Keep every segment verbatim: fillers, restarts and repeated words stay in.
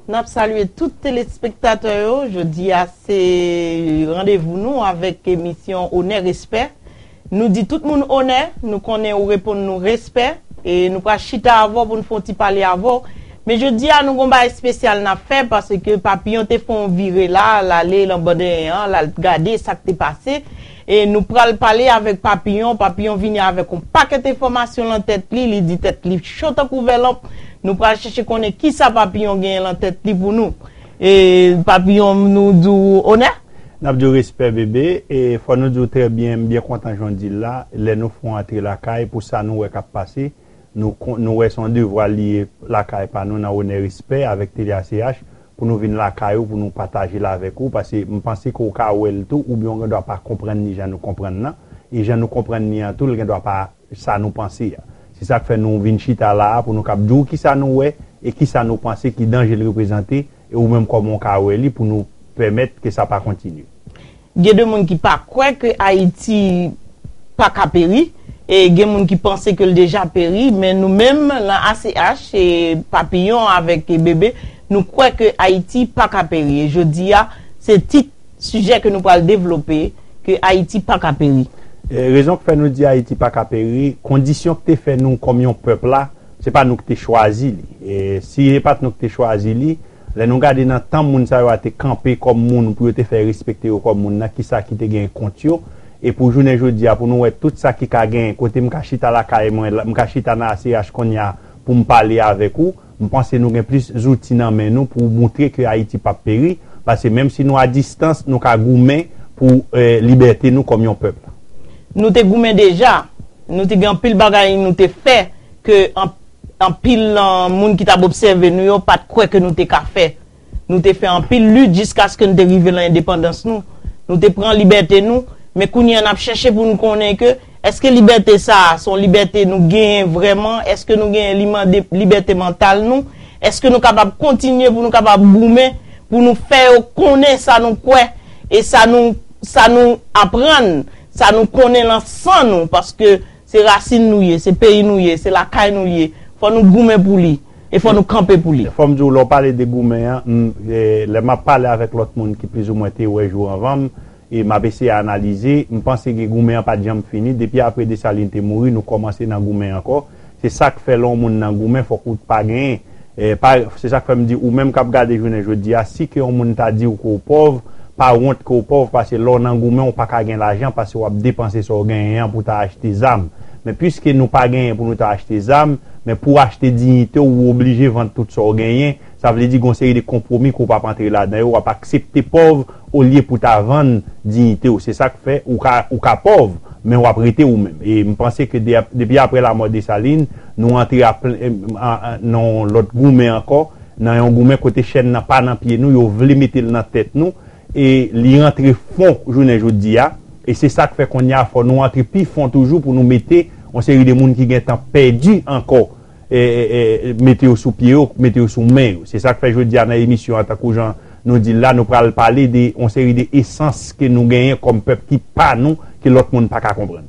N ap salye tout telespektatè yo. Jodi a se randevou nou avèk emisyon Onè Respè. Nou di tout moun onè, nou konnen ou reponn nou respè, e nou pral chita avè w pou n fè yon ti pale avè w. Men jodi a, nou gon bagay espesyal n ap fè, paske Papiyon te fè yon vire la, l ale nan Bandeyen an, l al gade sa k te pase. E nou pral pale avèk Papiyon. Papiyon vini avèk yon pakèt enfòmasyon lan tèt li, li di tèt li cho tankou vè lanp. Nou pral chèche konnen kisa Papiyon genyen lan tèt li pou nou. E Papiyon, nou di w onè. N ap di w respè, bebe. E fò nou di w trè byen, m byen kontan jan w di l la. Lè nou fè w antre lakay, pou sa nou wè k ap pase, nou kon-, nou wè se yon devwa li ye lakay pa nou nan Onè Respè avèk Tele A C H, pou nou vin lakay ou, pou nou pataje l avèk ou, paske m panse ke w ka wè l tou, oubyen w gen dwa pa konprann li jan nou konprann nan, e jan nou konprann li an tou, l gen dwa pa sa nou panse a. Se sa k fè nou vin chita la a, pou nou kab di w kisa nou wè, e kisa nou panse ki danje l reprezante, e ou menm kòman w ka wè li, pou nou pèmèt ke sa pa kontinye. Gen de moun ki pa kwè ke Ayiti pa ka peri, e gen moun ki panse ke l deja peri, men nou menm, lan A C H, e Papiyon avèk, e, Bebe, nou kwè ke Ayiti pa ka peri. E jodi a, se tit sijè ke nou pral devlope, ke Ayiti pa ka peri. E, rezon k fè nou di Ayiti pa ka peri, kondisyon k te fè nou kòm yon pèp la, se pa nou k te chwazi li. E si se pa t nou k te chwazi li, lè nou gade nan tan moun sa yo a te kanpe kòm moun pou yo te fè respekte yo kòm moun nan, kisa ki te gen kont yo, e pou jounen jodi a, pou nou wè tout sa ki ka gen, kote m ka chita lakay mwen, la, m ka chita nan A C H kounye a pou m pale avèk ou, m panse nou gen plis zouti nan men nou pou moutre ke Ayiti p ap peri, paske menm si nou a distans, nou ka goumen pou, eh, libète nou kòm yon pèp. Nou te goumen deja, nou te gen anpil bagay nou te fè ke an-, anpil, eh, moun ki t ap obsève nou yo pa t kwè ke nou te ka fè. Nou te fè anpil lit jiskaske n te rive nan endepandans nou. Nou te pran libète nou, men kounye a n ap chèche pou n konnen ke èske libète sa a se yon libète nou genyen vrèman? Èske nou genyen li mande libète mantal nou? Èske nou kapab kontinye pou nou kapab goumen, pou nou fè yo konnen sa nou kwè e sa nou, sa nou aprann, sa nou konnen lan san nou? Paske se rasin nou ye, se peyi nou ye, se lakay nou l ye. Fò nou goumen pou li, e fò nou kanpe pou li. Fò m di w, lè w pale de goumen an, m, e, lè m ap pale avèk lòt moun ki plizoumwen te wè jou anvan m, e m ap eseye analize, m panse ke goumen an pa t janm fini. Depi apre Desalin te mouri, nou kòmanse nan goumen ankò. Se sa k fè lè yon moun nan goumen, fòk ou pa genyen. E, pa, se sa k fè m di, ou menm k ap gade jounen jodi a, si ke yon moun ta di w ke w pòv, pa wont ke w pòv, paske lè w nan goumen, ou pa ka gen lajan, paske w ap depanse sa w genyen an pou w ta achte zam. Men piske nou pa genyen pou nou ta achte zam, men pou w achte diyite w, ou oblije vann tout sa w genyen. Sa vle di, gon seri de konpwomi ke w p ap antre ladan yo, w ap aksepte pòv olye pou w ta vann diyite w. Se sa k fè ou ka, ou ka pòv, men w ap rete ou menm. E m panse ke de, depi apre lanmò Desalin, nou antre a plen, a, a, nan yon lòt goumen ankò, nan yon goumen kote chèn nan pa nan pye nou, yo vle mete l nan tèt nou, e li rantre fon jounen jodi a, e se sa k fè kounye a fò nou antre pi fon toujou pou nou mete yon seri de moun ki gentan pèdi ankò, e, e, e, mete yo sou pye yo, mete yo sou men yo. Se sa k fè jodi a nan emisyon an, tankou jan nou di l la, nou pral pale de yon seri de esans ke nou genyen kòm pèp ki pa nou, ke lòt moun pa ka konprann.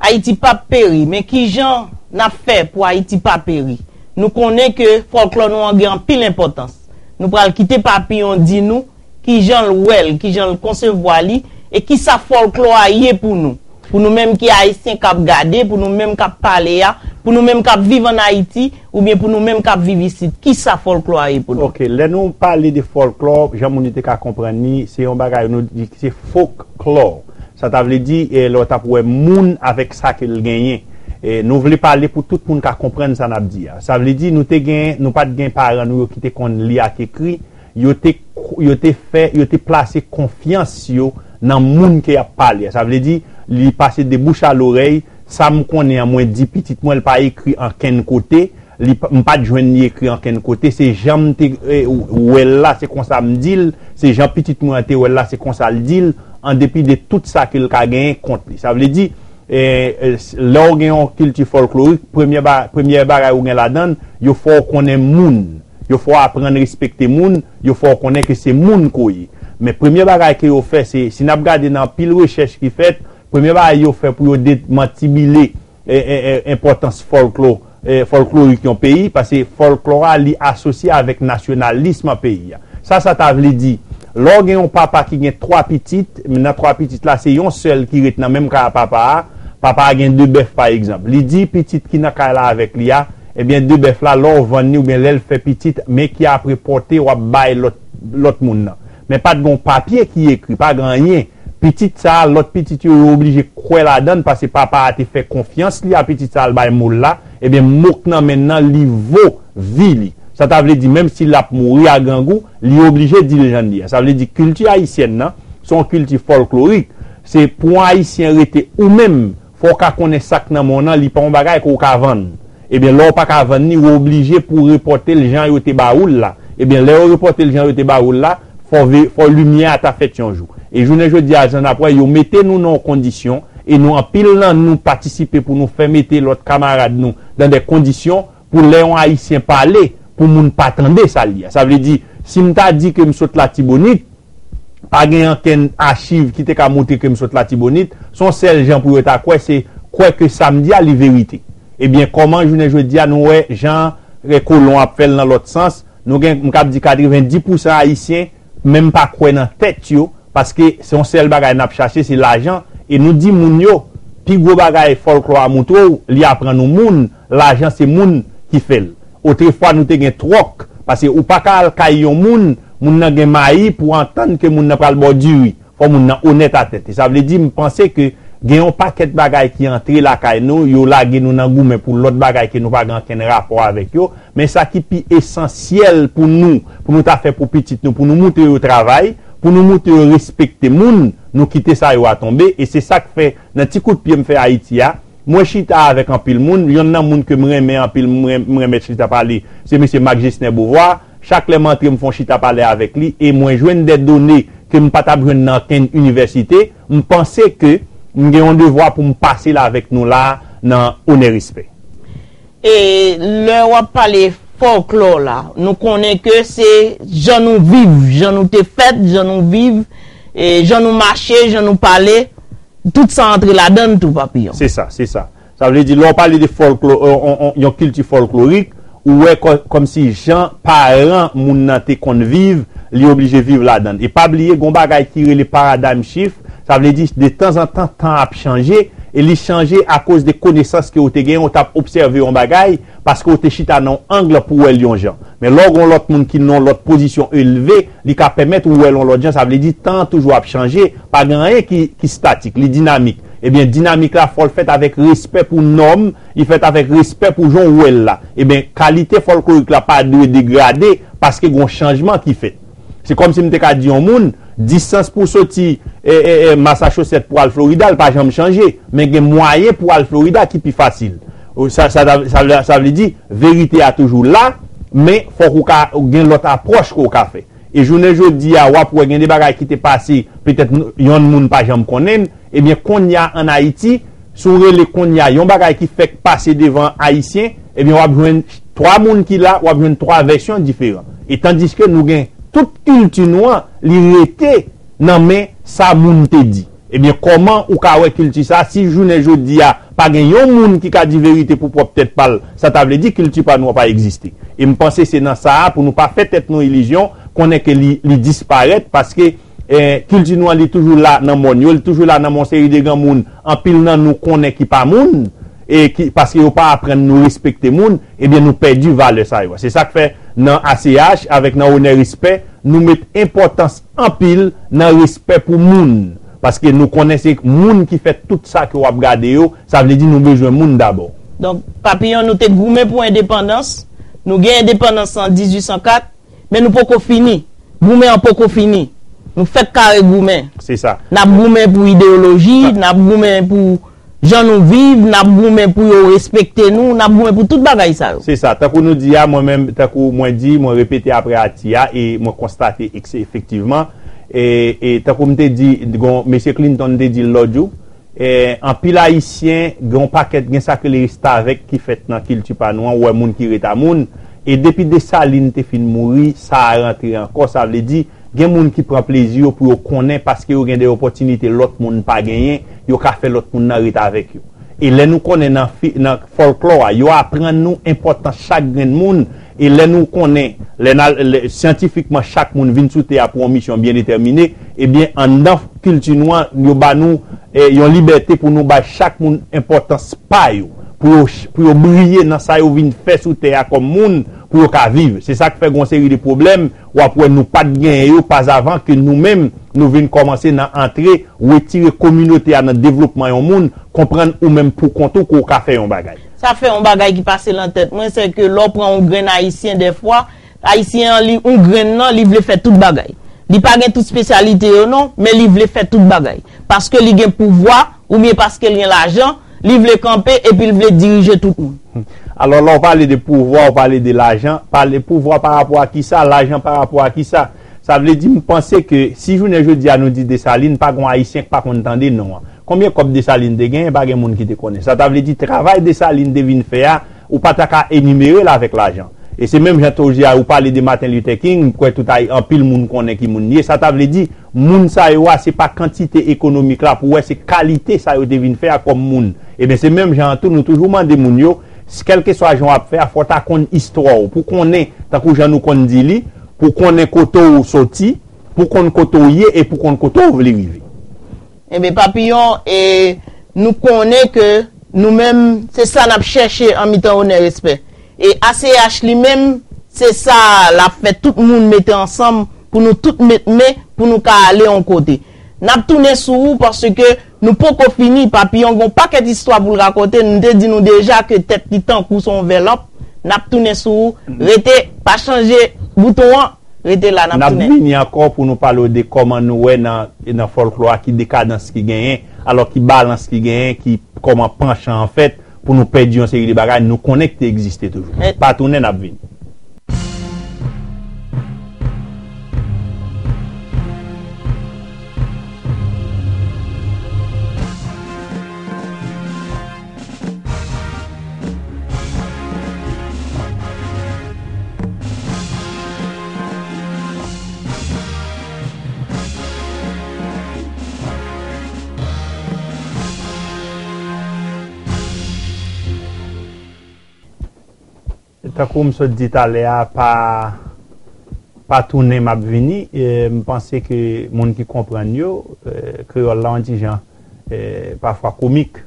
Ayiti p ap peri, men kijan n ap fè pou Ayiti pa peri? Nou konnen ke fòlklò nou an gen anpil enpòtans. Nou pral kite Papiyon di nou kijan l wè l, kijan l konsevwa li, e kisa fòlklò a ye pou nou. Pou nou menm ki Ayisyen k ap gade, pou nou menm k ap pale a, pou nou menm k ap viv ann Ayiti, oubyen pou nou menm k ap viv isit, kisa fòlklò a ye pou nou? Ok, lè nou pale de fòlklò, jan moun yo te ka konprann li, se yon bagay nou di ki se folklore. Sa ta vle di, e, lè w t ap wè moun avèk sa ke l genyen. E, nou vle pale pou tout moun ka konprann sa n ap di a. Sa vle di, nou te gen, nou pa t gen paran nou yo ki te konn li ak ekri, yo te, yo te fè, yo te plase konfyans yo nan moun ke y ap pale a. Sa vle di, li pase de bouch a lorèy, sa m konnen an mwen di pitit mwen, l pa ekri ankenn kote, li pa, m pa t jwenn li ekri ankenn kote, se jan m te, e, wè l la, se konsa m di l, se jan pitit mwen an te wè l la, se konsa l di l, an depi de tout sa ke l ka genyen kont li. Sa vle di, e, e, lè w gen yon kilti fòlklorik, premye ba-, premye bagay ou gen ladan l, yo fè w konnen moun. Yo fè w aprann respekte moun, yo fè w konnen ke se moun ke w ye. Men premye bagay ke yo fè, se, si n ap gade nan anpil rechèch ki fèt, premye bagay yo fè pou yo demantibile, e, e, e, enpòtans fòlklò, eh, fòlklorik yon peyi, paske fòlklò a, li asosye avèk nasyonalism peyi a. Sa, sa ta vle di, lè w gen yon papa ki gen twa pitit, nan twa pitit la, se yon sèl ki ret nan menm kay a papa a, papa a gen de bèf, pa egzanp. Li di pitit ki nan kay la avèk li a, ebyen, de bèf la, lè w vann li oubyen lè l fè pitit, men ki apre pòte, w ap bay lòt, lòt moun nan. Men pa t gen yon papye ki ekri, pa gen anyen. Pitit sa a, lòt pitit yo, yo oblije kwè ladan l, paske papa a te fè konfyans li a pitit sa a, l bay mo l la, ebyen, mo k nan men l nan, li vo vi li. Sa ta vle di, menm si l ap mouri a grangou, li oblije di l jan l ye a. Sa vle di, kilti ayisyèn nan, se yon kilti fòlklorik. Se pou yon Ayisyen rete ou menm, fò w ka konnen sa k nan men w nan, li pa yon bagay ke w ka vann. Ebyen, lè w pa ka vann li, w oblije pou w repòte l jan yo te ba ou l la. Ebyen, lè yo repòte l jan yo te ba ou l la, fò ve, fò limyè a ta fèt yon jou. E jounen jodi a, jan n ap wè, yo mete nou nan yon kondisyon, e nou, anpil nan nou patisipe pou nou fè mete lòt kamarad nou nan de kondisyon pou lè yon Ayisyen pale, pou moun pa tande sa l di a. Sa vle di, si m ta di ke m sot Latibonit, pa gen ankenn achiv ki te ka montre ke m sot Latibonit, se yon sèl jan pou yo ta kwè, se kwè ke sa m di a, li verite. Ebyen, kòman jounen jodi a, nou wè jan, eh, kolon ap fè l nan lòt sans, nou gen, m kab di katrevenndis pousan Ayisyen, menm pa kwè nan tèt yo, paske se yon sèl bagay n ap chache, se lajan, e nou di moun yo, pi gwo bagay fòlklò a montre w, li aprann ou moun, lajan se moun ki fè l. Otrefwa, nou te gen twòk, paske ou pa ka al kay yon moun, moun nan gen mayi pou antann ke moun nan pral ba w diri. Fò moun nan onèt atèt. E sa vle di, m panse ke gen yon pakèt bagay ki antre lakay nou, yo lage nou nan goumen pou lòt bagay ke nou pa gen ankenn rapò avèk yo. Men sa ki pi esansyèl pou nou, pou nou ta fè pou pitit nou, pou nou montre yo travay, pou nou montre yo respekte moun, nou kite sa yo a tonbe. E se sa k fè, nan ti kout pye m fè Ayiti a, mwen chita avèk anpil moun, yonn nan moun ke m renmen anpil, m ren-, m renmen chita pale, se mesye Marc Gesner Beauvoir. Chak lè m antre, m fè yon chita pale avèk li, e mwen jwenn de done ke m pa t ap jwenn nan okenn inivèsite. M panse ke m gen yon devwa pou m pase l avèk nou la, nan onè, respè. E lè w ap pale fòlklò la, nou konnen ke se jan nou viv, jan nou te fèt, jan nou viv, e jan nou mache, jan nou pale, tout sa antre ladan l tou, Papiyon. Se sa, se sa. Sa vle di, lè w pale de fòlklò, yon, yon, yon, yon kilti fòlklorik, ou wè kò-, kòmsi jan paran moun nan te konn viv, li oblije viv ladan l. E pa bliye, gen yon bagay ki rele paradigm shift, sa vle di, detanzantan, tan ap chanje, e li chanje akoz de konesans ke w te genyen, w t ap obsève yon bagay, paske w te chita nan yon ang pou w wè l yon jan. Men lè w gen yon lòt moun ki nan yon lòt pozisyon elve, li ka pèmèt ou wè l yon lòt jan, sa vle di tan an toujou ap chanje, pa gen anyen ki, ki statik, li dinamik. Ebyen, dinamik la, fò l fèt avèk respè pou nòm, li fèt avèk respè pou jan w wè l la. Ebyen, kalite fòlklorik la pa dwe degrade paske gen yon chanjman ki fèt. Se kòmsi m te ka di yon moun, distans pou w soti, e, e, e, Massachusetts pou al Florida, l pa janm chanje, men gen mwayen pou al Florida ki pi fasil. Sa, sa, sa, sa, sa vle di, verite a toujou la, men fòk ou ka gen lòt apwòch ke w ka fè. E jounen jodi a, w ap wè gen de bagay ki te pase, petèt n-, yonn moun pa janm konnen l, ebyen, kounye a ann Ayiti, si w rele kounye a yon bagay ki fèk pase devan Ayisyen, ebyen, w ap jwenn twa moun ki la, w ap jwenn twa vèsyon diferan. E tandiske nou gen tout kilti nou an, li rete nan men sa moun te di. Ebyen, kòman ou ka wè kilti sa a, si jounen jodi a, pa gen yon moun ki ka di verite pou pwòp tèt pa l, sa ta vle di kilti pa nou an pa egziste. E m panse se nan sa a, pou nou pa fè tèt nou ilizyon, konnen ke li, li disparèt, paske, eh, kilti nou an, li toujou la nan mòn yo, li toujou la nan men yon seri de granmoun, anpil nan nou konnen ki pa moun, e ki, paske yo pa aprann nou respekte moun, ebyen, nou pèdi valè sa yo. Se sa k fè, nan A C H, avèk nan onè, respè, nou met enpòtans anpil nan respè pou moun. Paske nou konnen se moun ki fè tout sa ke w ap gade yo, sa vle di nou bezwen moun dabò. Donk, Papiyon, nou te goumen pou endepandans, nou gen endepandans an dizuit san kat, men nou poko fini. Goumen an poko fini. Nou fèk kare goumen. Se sa. N ap goumen pou ideyoloji, n ap goumen pou jan nou viv, n ap goumen pou yo respekte nou, n ap goumen pou tout bagay sa yo. Se sa, tankou nou di a, mwen menm, tankou mwen di, mwen repete apre Ati a, e mwen konstate eks-, efektivman, e, e tankou m te di, gon, mesye Clinton te di l lòt jou, e, anpil Ayisyen, gen yon pakèt, gen sa k rele restavèk ki fèt nan kilti pa nou an, ou wè moun ki ret a moun, e depi Desalin te fin mouri, sa a rantre ankò, sa vle di, gen moun ki pran plezi yo pou yo konnen paske yo gen de opòtinite lòt moun pa genyen, yo ka fè lòt moun nan ret avèk yo. E lè nou konnen nan, fi- nan fòlklò a, yo aprann nou enpòtans chak grenn moun. E lè nou konnen, lè, na- lè syantifikman chak moun vin sou tè a pou yon misyon byen detèmine, ebyen, anndan kilti nou an, yo ba nou eh, yon libète pou nou bay chak moun enpòtans pa yo, pou yo, ch- pou yo briye nan sa yo vin fè sou tè a kòm moun, pou yo ka viv. Se sa k fè gon seri de pwoblèm, w ap wè nou pa t genyen yo pazavan ke nou menm, nou vin kòmanse nan antre, retire kominote a nan devlopman yon moun, konprann ou menm pou kont ou ke w ka fè yon bagay. Sa fè yon bagay ki pase nan tèt mwen, se ke lè w pran yon grenn Ayisyen, dèfwa, Ayisyen an, li, yon grenn nan, li vle fè tout bagay. Li pa gen tout espesyalite yo non, men li vle fè tout bagay. Paske li gen pouvwa, oubyen paske li gen lajan, li vle kanpe epi li vle dirije tout moun. Alò, lè w pale de pouvwa, w pale de lajan, pale pouvwa pa rapò a kisa, lajan pa rapò a kisa. Sa vle di, m panse ke si jounen jodi a nou di Desalin, pa gon Ayisyen k pa konn tande non an. Konbyen kòb Desalin te genyen, pa gen moun ki te konnen. Sa ta vle di, travay Desalin te vin fè a, ou pa ta ka enimere l avèk lajan. E se menm jan tou jodi a, ou pale de Martin Luther King, m kwè tout ay, anpil moun konnen ki moun li ye. Sa ta vle di, moun sa yo a, se pa kantite ekonomik la, pou wè se kalite sa yo te vin fè a kòm moun. Ebyen, se menm jan an tou, nou toujou mande moun yo, s- kèlkeswa jan w ap fè a, fò w ta konn istwa w, pou konnen, tankou jan nou konn di li, pou konnen kote w soti, pou konn kote w ye e pou konn kote w vle rive. Ebyen, Papiyon, e nou konnen ke nou menm, se sa n ap chèche an mitan onè respè. E A C H li menm, se sa l ap fè tout moun mete ansanm pou nou tout met men, pou nou ka ale yon kote. N ap tounen sou ou paske nou poko fini, Papiyon gen yon pakèt istwa pou l rakonte, nou te di nou deja ke tèt li tankou se yon vèlòp, n ap tounen sou ou, rete, pa chanje bouton an, rete la, n ap tounen. N ap vini ankò pou nou pale w de kòman nou wè nan, nan fòlklò a ki dekadans ki genyen, alò ki balans ki genyen, ki kòman panchan an fèt pou nou pèdi yon seri de bagay nou konnen ki te egziste toujou. Pa tounen, n ap vini. Tankou m sot di talè a, pa, pa tounen m ap vini. E, m panse ke moun ki konprann yo, e, kreyòl la yon ti jan, e, pafwa komik.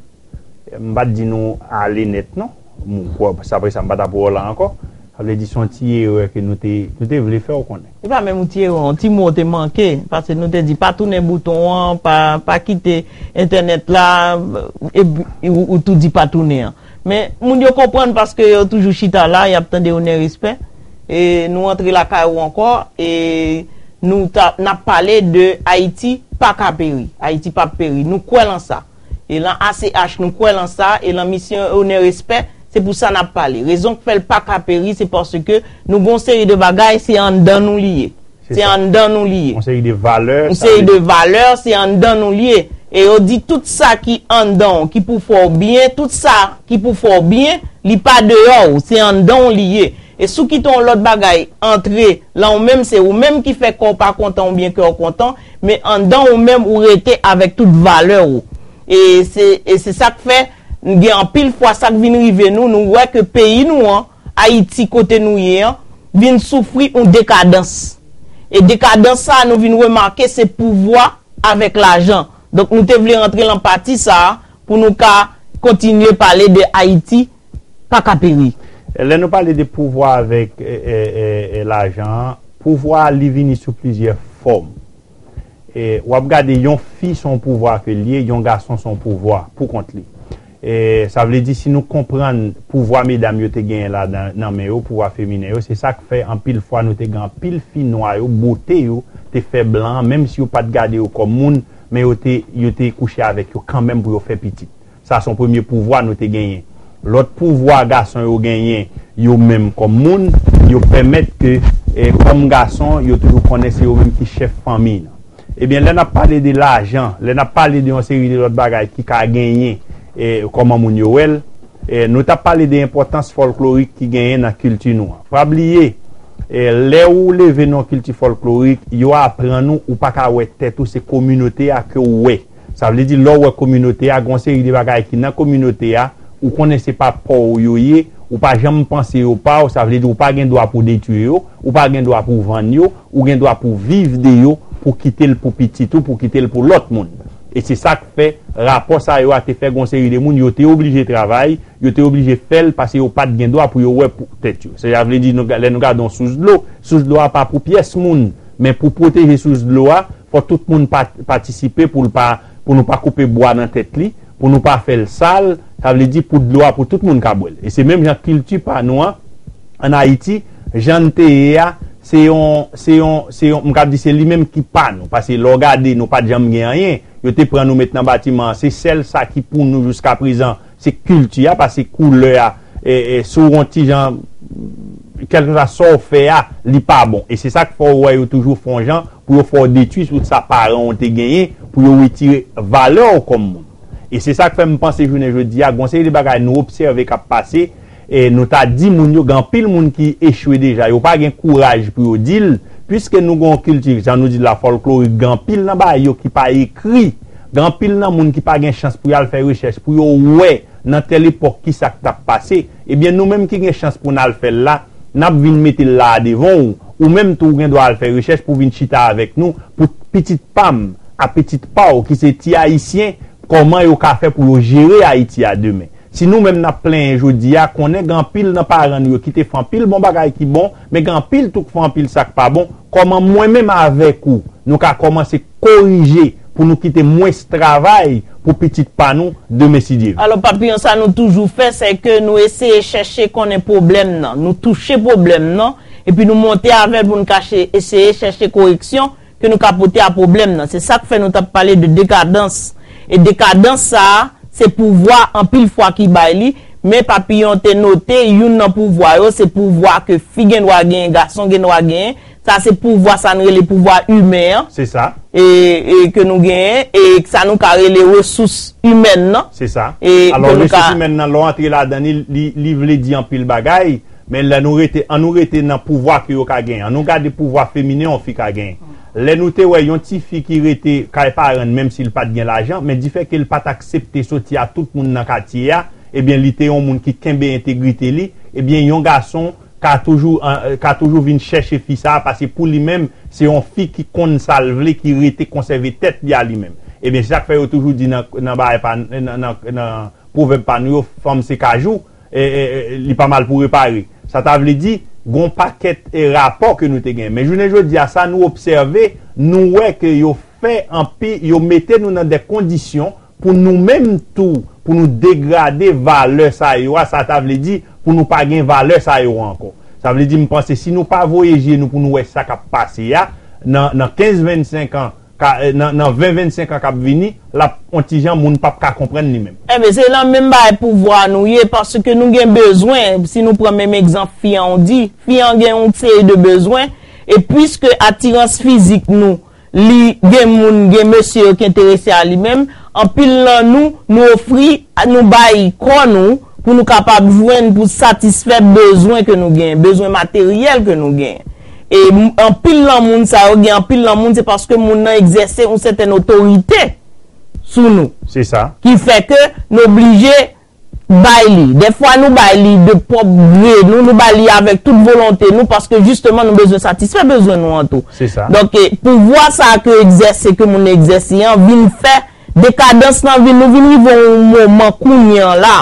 M pa t di nou ale nèt non. M kwè, sa, apre sa, m pa t ap wè w la ankò. Sa vle di se yon ti erè ke nou te, nou te vle fè w konnen. E pa menm yon ti erè, yon ti mo te manke, paske nou te di pa tounen bouton an, pa, pa kite entènèt la, e, ou, ou tou di pa tounen an. Men, moun yo konprann paske yo toujou chita la, y ap tande onè respè. E nou antre lakay ou ankò, e nou ta, n ap pale de Ayiti pa ka peri. Ayiti p ap peri. Nou kwè lan sa. E lan A C H, nou kwè lan sa. E lan misyon onè respè, se pou sa n ap pale. Rezon k fè l pa ka peri, se paske nou gen yon seri de bagay, se anndan nou li ye. Se anndan nou li ye. Yon seri de valè, yon seri de valè, se anndan nou li ye. E yo di tout sa ki anndan w, ki pou fè w byen, tout sa ki pou fè w byen, li pa deyò w, se anndan w li ye. E si w kite yon lòt bagay antre lan w menm, se ou menm ki fè kò w pa kontan oubyen kè w kontan, men anndan w menm ou rete avèk tout valè w. E se, e se sa k fè, gen anpil fwa sa k vin rive nou, nou wè ke peyi nou an, Ayiti kote nou ye an, vin soufri yon dekadans. E dekadans sa a, nou vin remake se pouvwa avèk lajan. Donk, nou te vle rantre lan pati sa a pou nou ka kontinye pale de Ayiti pa ka peri. Lè nou pale de pouvwa avèk, e, e, e, e, lajan an, pouvwa a, li vini sou plizyè fòm. E, w ap gade yon fi se yon pouvwa ke l ye, yon gason se yon pouvwa pou kont li. E, sa vle di si nou konprann pouvwa medam yo te genyen la nan, nan men yo, pouvwa feminen yo, se sa k fè anpil fwa nou te gen anpil fi nwa yo, bote yo te fè blan an, menm si yo pa t gade yo kòm moun, men yo te, yo te kouche avèk yo kanmenm pou yo fè pitit. Sa se yon premye pouvwa nou te genyen. Lòt pouvwa gason yo genyen, yo menm kòm moun, yo pèmèt ke, e, kòm gason, yo toujou konnen se yo menm ki chèf fanmi nan. Ebyen, lè n ap pale de lajan, lè n ap pale de yon seri de lòt bagay ki ka genyen, e, kòman moun yo wè l, e, nou t ap pale de enpòtans fòlklorik ki genyen nan kilti nou an. Pa bliye, e, lè ou leve nan yon kilti fòlklorik, yo aprann ou, ou pa ka wè tèt ou, se kominote a ke w wè. Sa vle di, lè w wè kominote a, gen yon seri de bagay ki nan kominote a, ou konnen se pa pa w yo ye, ou pa janm panse yo pa w, sa vle di, ou pa gen dwa pou w detwi yo, ou pa gen dwa pou w vann yo, ou gen dwa pou w viv de yo, pou kite l pou pitit ou, pou kite l pou lòt moun. E se sa k fè rapò sa yo a te fè gen yon seri de moun, yo te oblije travay, yo te oblije fè l paske yo pa t gen dwa pou yo wè pou tèt yo. Sa vle di, nou, lè nou gade yon sous dlo, sous dlo a pa pou pyès moun, men pou pwoteje sous dlo a, fò tout moun pa, patisipe pou l pa, pou nou pa koupe bwa nan tèt li, pou nou pa fè l sal, sa vle di pou dlo a pou tout moun ka bwè l. E se menm jan kilti pa nou an, ann Ayiti, jan n te ye a, se yon, se yon, se yon, m kab di se li menm ki pa nou. Paske lè w gade, nou pa t janm gen anyen. Yo te pran nou met nan batiman an. Se sèl sa ki pou nou jiska prezan, se kilti a, paske koulè a, e, e, si w yon ti jan, kèlkeswa sa w fè a, li pa bon. E se sa k fè w wè yo toujou fè yon jan pou yo fè w detwi tout sa paran w te genyen, pou yo retire valè w kòm moun. E se sa k fè m panse jounen jodi a, gen yon seri de bagay nou obsève k ap pase, e nou ta di moun yo, gen anpil moun ki echwe deja, yo pa gen kouraj pou yo di l, piske nou gen yon kilti, jan nou di la, fòlklorik, gen anpil nan bagay yo ki pa ekri, gen anpil nan moun ki pa gen chans pou y al fè rechèch, pou yo wè nan tèl epòk kisa k t ap pase, ebyen nou menm ki gen chans pou n al fè l la, n ap vin mete l la a devan w, ou menm tou ou gen dwa al fè rechèch pou w vin chita avèk nou, pou pitit pa m, a pitit pa w, ki se ti Ayisyen, kòman yo ka fè pou yo jere Ayiti a demen. Si nou menm n ap plenyen jodi a, konnen gen anpil nan paran nou yo ki te fè anpil bon bagay ki bon, men gen anpil tou k fè anpil sa k pa bon, kòman mwen menm avèk ou, nou ka kòmanse korije pou nou kite mwens travay pou pitit pa nou demen si Dye vle. Alò, Papiyon, sa nou toujou fè, se ke nou eseye chèche konnen pwoblèm nan. Nou touche pwoblèm nan, epi nou monte avè l pou n ka che-, eseye chèche koreksyon ke nou ka pote a pwoblèm nan. Se sa k fè nou t ap pale de dekadans. E dekadans sa a, se pouvwa anpil fwa ki bay li, men Papiyon te note youn nan pouvwa yo, se pouvwa ke fi gen dwa genyen, gason gen dwa genyen. Sa se pouvwa, sa n rele pouvwa imen an. Se sa. E, e ke nou genyen, e sa nou ka rele resous imèn nan. Se sa. E alò, ke nou resous ka imèn nan, lè w antre ladan li, li, li vle di anpil bagay, men lè nou rete, an nou rete nan pouvwa ke yo ka genyen. An nou gade pouvwa feminen yon fi ka genyen. Lè nou te wè yon ti fi ki rete kay paran l, menm si l pa t gen lajan, men difè ke l pa t aksepte soti a tout moun nan katye a, ebyen, li te yon moun ki kenbe entegrite li, ebyen, yon gason ka toujou, eh, ka toujou vin chèche fi sa a, paske pou li menm, se yon fi ki konn sa l vle, ki rete konsève tèt li a li menm. Ebyen, se sa k fè yo toujou di nan, nan bagay pa, nan, nan, nan pwovèb pa nou yo, fanm se kajou, eh, eh, eh, li pa mal pou repare. Sa ta vle di, gon pakèt, eh, rapò ke nou te gen. Men jounen jodi a, sa nou obsève, nou wè ke yo fè anpi, yo mete nou nan de kondisyon pou nou menm tou, pou nou degrade valè sa yo a, sa ta vle di pou nou pa gen valè sa yo ankò. Sa vle di, m panse, si nou pa voye je nou pou nou wè sa k ap pase a, nan, nan kenz vennsenk an, ka, nan, nan ven vennsenk an k ap vini, l ap on ti jan moun p ap ka konprann li menm. Enben, se nan menm bagay pouvwa nou ye, paske nou gen bezwen, si nou pran menm egzanp fi an ou di, fi an gen yon seri de bezwen, e piske atirans fizik nou, li gen moun, gen mesye yo ki enterese a li menm, anpil nan nou, nou ofri, nou bay kò nou pou nou kapab jwenn, pou satisfè bezwen ke nou gen, bezwen materyèl ke nou gen. E m-, anpil nan moun sa yo, gen anpil nan moun, se paske moun nan egzèse yon sètèn otorite sou nou. Se sa. Ki fè ke nou oblije bay li. Dèfwa nou bay li de pwòp gre nou, nou bay li avèk tout volonte nou, paske jisteman nou bezwen satisfè bezwen nou an tou. Se sa. Donk, e, pouvwa sa a ke egzèse, ke moun egzèse an, vin fè dekadans nan vin, nou vin rive yon moman kounye an la.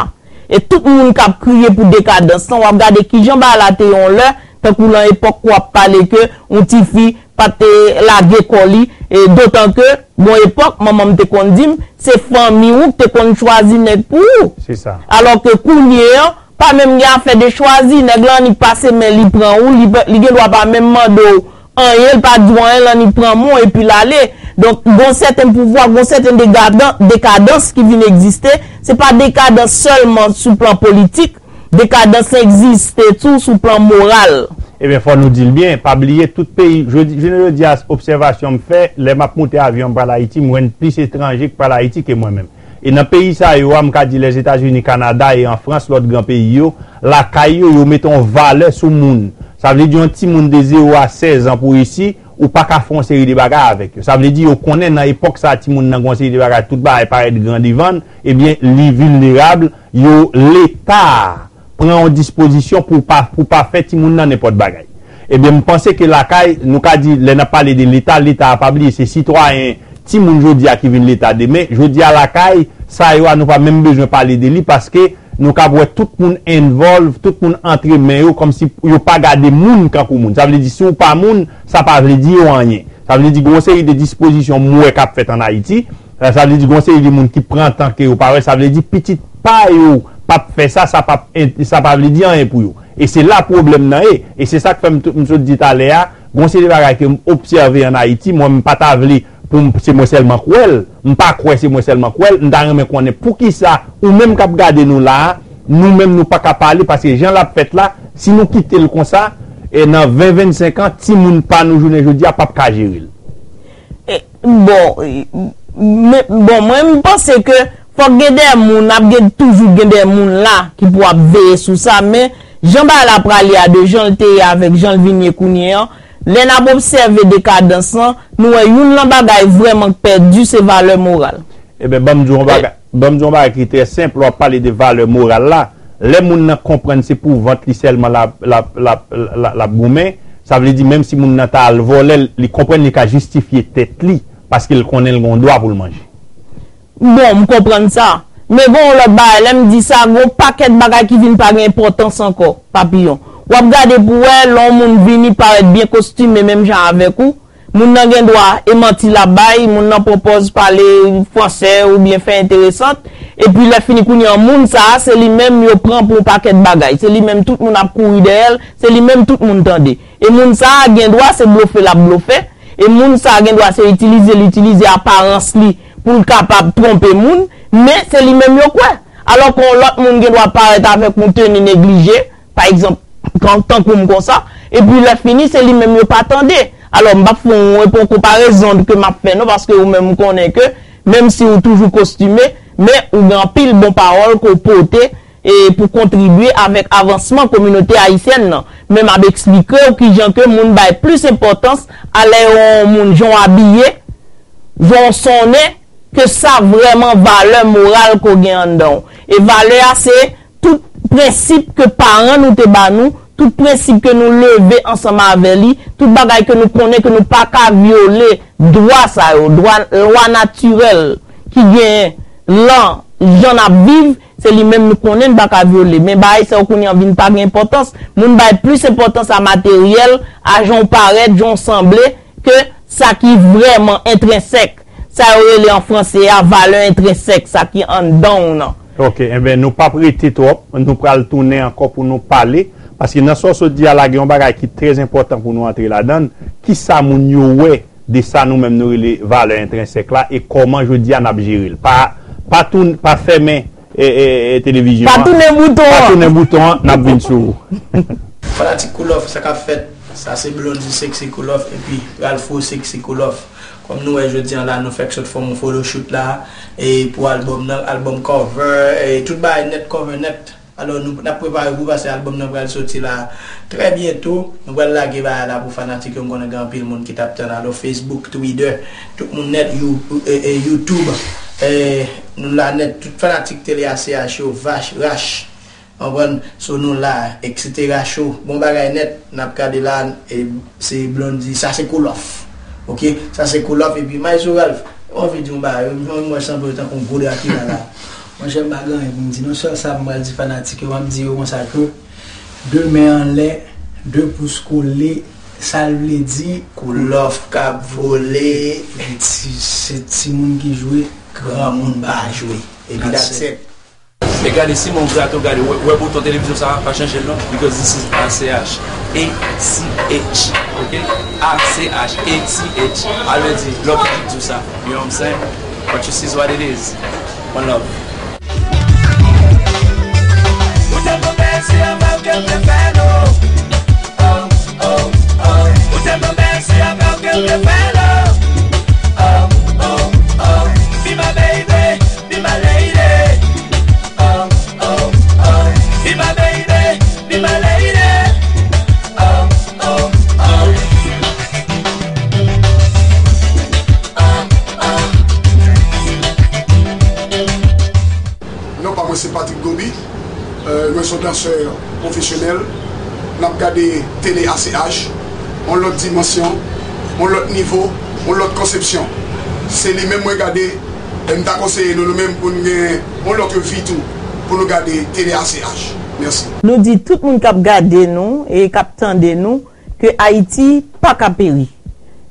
E tout moun k ap kriye pou dekadans lan, w ap gade kijan bagay la te yon lè, tankou lan epòk w ap pale ke yon tifi pa te lage kò li, e dotan ke, gon epòk, manman m te konn di m, se fanmi w ki te konn chwazi nèg pou ou. Se sa. Alò ke kounye an, pa menm gen afè de chwazi, nèg lan annik pase men li pran ou, li, li gen dwa pa menm mande w anyen, l pa di w anyen, l annik pran men w epi l ale. Donk, gon sèten pouvwa, gon sèten degadan-, dekadans ki vin egziste. Se pa dekadans sèlman sou plan politik, dekadans egziste tou sou plan moral. Ebyen, fò nou di l byen, pa bliye tout peyi, jodi, jounen jodi a, obsèvasyon m fè, lè m ap moute avyon m pral Ayiti, m jwenn plis etranje k pral Ayiti ke mwen menm. E nan peyi sa yo a, m ka di Lèzetazini, Kanada e an Frans, lòt gran peyi yo, lakay yo, yo mete yon valè sou moun. Sa vle di yon timoun de zewo a sèz an pou isi, Ou pa ka fè yon seri de bagay avèk yo. Sa vle di, yo konnen nan epòk sa a, timoun nan gen yon seri de bagay, tout bagay parèt gran devan l, ebyen, li vilnerab, yo, Leta a pran yon dispozisyon pou pa, pou pa fè timoun nan nenpòt bagay. Ebyen, m panse ke lakay, nou ka di, lè n ap pale de Leta, Leta a pa bliye, se sitwayen, timoun jodi a ki vin Leta demen. Jodi a lakay, sa yo a, nou pa menm bezwen pale de li paske nou kab wè tout moun involve, tout moun antre men yo, kòmsi yo pa gade moun kankou moun. Sa vle di, si w pa moun, sa pa vle di yo anyen. Sa vle di, gen yon seri de dispozisyon m wè k ap fèt ann Ayiti. Sa vle di, gen yon seri de moun ki pran tan ke yo pa wè. Sa vle di, pitit pa yo p ap fè sa, sa p ap, sa pa vle di anyen pou yo. E se la pwoblèm nan ye. E se sa k fè m, m sot di talè a, gen yon seri de bagay ke m obsève ann Ayiti, mwen, m pa ta vle pou m, se mwen sèlman k wè l, m pa kwè se mwen sèlman k wè l, m ta renmen konnen poukisa ou menm k ap gade nou la a, nou menm nou pa ka pale, paske jan l ap fèt la, si nou kite l konsa, e nan ven, vennsenk an, timoun pa nou jounen jodi a p ap ka jere l. E, bon, e, men, bon, mwen, m panse ke fòk gen de moun, ap gen, toujou gen de moun la ki pou ap veye sou sa, men jan bagay la prale a, de jan l te ye avèk jan l vin ye kounye an, lè n ap obsève dekadans lan, nou wè youn nan bagay vrèman k pèdi, se valè moral. Eben, ban m di w yon bagay, ban m di w yon bagay ki trè senp, lè w ap pale de valè moral la, lè moun nan konprann se pou vant li sèlman l ap, l ap, l ap, l ap goumen, sa vle di menm si moun nan ta al vòlè l, li konprann li ka jistifye tèt li, paske l konnen l gen yon dwa pou l manje. Bon, m konprann sa. Men gen yon lòt bagay, lè m di sa, gen yon pakèt bagay ki vin pa gen enpòtans ankò, Papiyon. W ap gade pou w wè, lè yon moun vini parèt byen kostime menm jan avèk ou, moun nan gen dwa e manti l ap bay, moun nan pran pòz pale fransè oubyen fè enteresant, epi lè fini kounye an, moun sa a, se li menm yo pran pou yon pakèt bagay, se li menm tout moun ap kouri dèyè l, se li menm tout moun tande. E moun sa a gen dwa se blofe l ap blofe, e moun sa a gen dwa se itilize l itilize aparans li pou l kapab twonpe moun, men se li menm yo kwè. Alò ke yon lòt moun gen dwa parèt avèk yon teni neglije, pa egzanp, tan, tankou m konsa, epi lè fini, se li menm yo pa tande. Alò, m p ap fè yon, yon konparezon ke m ap fè non, paske ou menm ou konnen ke, menm si ou toujou kostime, men ou gen anpil bon pawòl ke w pote e pou kontribye avèk avansman kominote ayisyèn nan. Men m ap eksplike w kijan ke moun bay plis enpòtans a lè yon moun, jan w abiye, jan w sonnen, ke sa vrèman valè moral ke w gen anndan w. E valè a se tout prensip ke paran nou te ba nou, tout prensip ke nou leve ansanm avè li, tout bagay ke nou konnen ke nou pa ka vyole dwa sa yo, dwa, lwa natirèl ki genyen lan jan n ap viv, se li menm nou konnen n pa ka vyole. Men bagay sa yo kounye an vin pa gen enpòtans. Moun bay plis enpòtans a materyèl, a jan w parèt, jan w sanble, ke sa ki vrèman entrensèk. Sa yo rele an franse a valè entrensèk, sa ki anndan w nan. Ok, enben nou p ap rete twòp, nou pral tounen ankò pou nou pale, paske nan sa w sot di a la gen yon bagay ki trè enpòtan pou nou antre ladan l, kisa moun yo wè de sa nou menm nou rele valè entrensèk la e kòman jodi a n ap jere l. Pa, pa tou, pa fèmen e, e, e, televizyon an. Pa tounen bouton an. Pa tounen bouton an, n ap vin sou ou. Fanatik Cool Off, sa k ap fèt? Sa se Blondy Sexy Cool Off epi Ralpho Sexy Cool Off. Kòm nou wè jodi an la, nou fèk sot fè yon photoshoot la e pou albòm nan, albòm cover, e tout bagay nèt, cover nèt. Alò, nou, n ap prepare pou, paske albòm nan pral soti la trè byento. Nou pral lage bagay la pou fanatik yo, m konnen gen anpil moun ki t ap tann. Alò, Facebook, Twitter, tout moun nèt, You, e, e, YouTube, e, nou la nèt. Tout fanatik Tele A C H yo, vach, rach, konprann, so nou la, etsetera show. Bon bagay nèt, n ap gade la, e, se Blondy, sa se Cool Off. Ok, sa se Cool Off, epi Maestro Ralph, ou anvi di yon bagay, m wè sanble w tankou yon gwo Drakila la. Monchè, m pa gen anyen pou m di non, sèl sa m pral di fanatik yo, m ap di yo konsa ke de men anlè, de pous kole, sa l vle di, Cool Off k ap vole, se ti, se timoun ki jwe, granmoun pa jwe. Epi that's it. E gade, si mwen grato gade, wè, wè bouton televizyon sa a, pa chanje l non, because this is A C H. A C H, ok? A C H, A C H. Alè di, lè w pitit di w sa, you know what I'm saying? But you see what it is. One love. Ou tèlman bèl, se avè w ke m te fè l, oh. Oh, oh, oh. Ou tèlman bèl, se avè w ke m te fè l, oh. Oh, oh, oh. Be my baby. Be my lady. Oh, oh, oh. Be my baby. Be my lady. Oh, oh, oh. Euh, mwen se yon dansè pwofesyonèl. N ap gade tele A C H, yon lòt dimansyon, yon lòt nivo, yon lòt konsepsyon. Se li menm mwen gade, e m ta konseye nou, nou menm, pou n gen yon lòt vi tou, pou nou gade tele A C H. Mèsi. Nou di tout moun k ap gade nou e k ap tande nou ke Ayiti pa ka peri.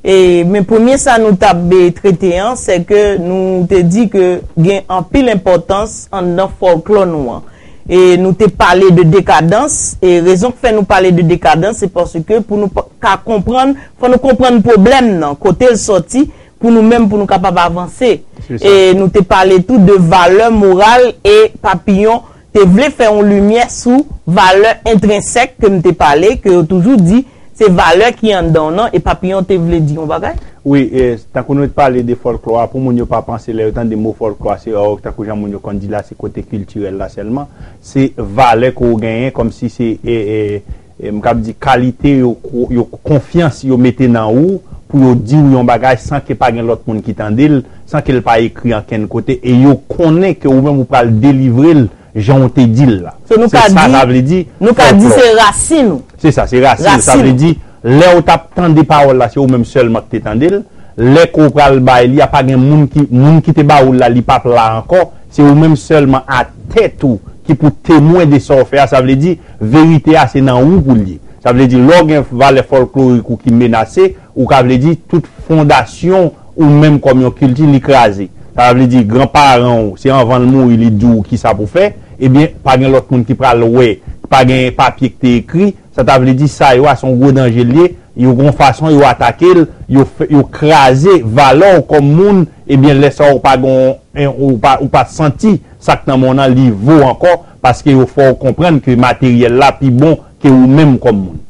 E, men premye sa nou t ap trete an, se ke nou te di ke gen anpil enpòtans anndan fòlklò nou an. E nou te pale de dekadans, e rezon k fè nou pale de dekadans, se paske pou nou pa- ka konprann, fò nou konprann pwoblèm nan, kote l sòti, pou nou menm, pou nou kapab avanse. E nou te pale tou de valè moral e Papiyon te vle fè yon limyè sou valè entrensèk ke m te pale, ke yo toujou di, se valè ki anndan w nan, e Papiyon te vle di yon bagay. Wi, e, tankou nou te pale de fòlklò a, pou moun yo pa panse lè yo tande mo fòlklò a, se, o, tankou jan moun yo konn di la, se kote kiltirèl la sèlman. Se valè ke w genyen, kòmsi se, e, e, e, m kab di kalite yo, yo konfyans yo mete nan ou, pou yo di w yon bagay san ke pa gen lòt moun ki tande l, san ke l pa ekri ankenn kote, e yo konnen ke ou menm ou pral delivre l jan w te di l la. So, nou Se ka sa di, sa vle di nou ka di fòlklò. Se rasin ou. Se sa, se rasin. Sa Rasin. Vle di, lè ou t ap tande pawòl la, se ou menm sèlman ki te tande l. Lè ke w pral bay li a, pa gen moun ki, moun ki te ba ou l la, li p ap la ankò. Se ou menm sèlman a tèt ou ki pou temwen de sa w fè a. Sa vle di, verite a, se nan ou pou l ye. Sa vle di, lè w gen valè fòlklorik ou ki menase, ou ka vle di, tout fondasyon ou menm kòm yon kilti, li kraze. Sa vle di, granparan w, se anvan l mouri, li di w kisa pou fè, ebyen, pa gen lòt moun ki pral wè, pa gen papye ki te ekri, sa ta vle di, sa yo a, se yon gwo danje l ye, yo gon fason, yo atake l, yo fè, yo kraze valè w kòm moun, ebyen, lè sa a, ou pa gon, en, ou pa, ou pa santi sa k nan men w nan, li vo ankò, paske yo fè w konprann ke materyèl la pi bon ke ou menm kòm moun.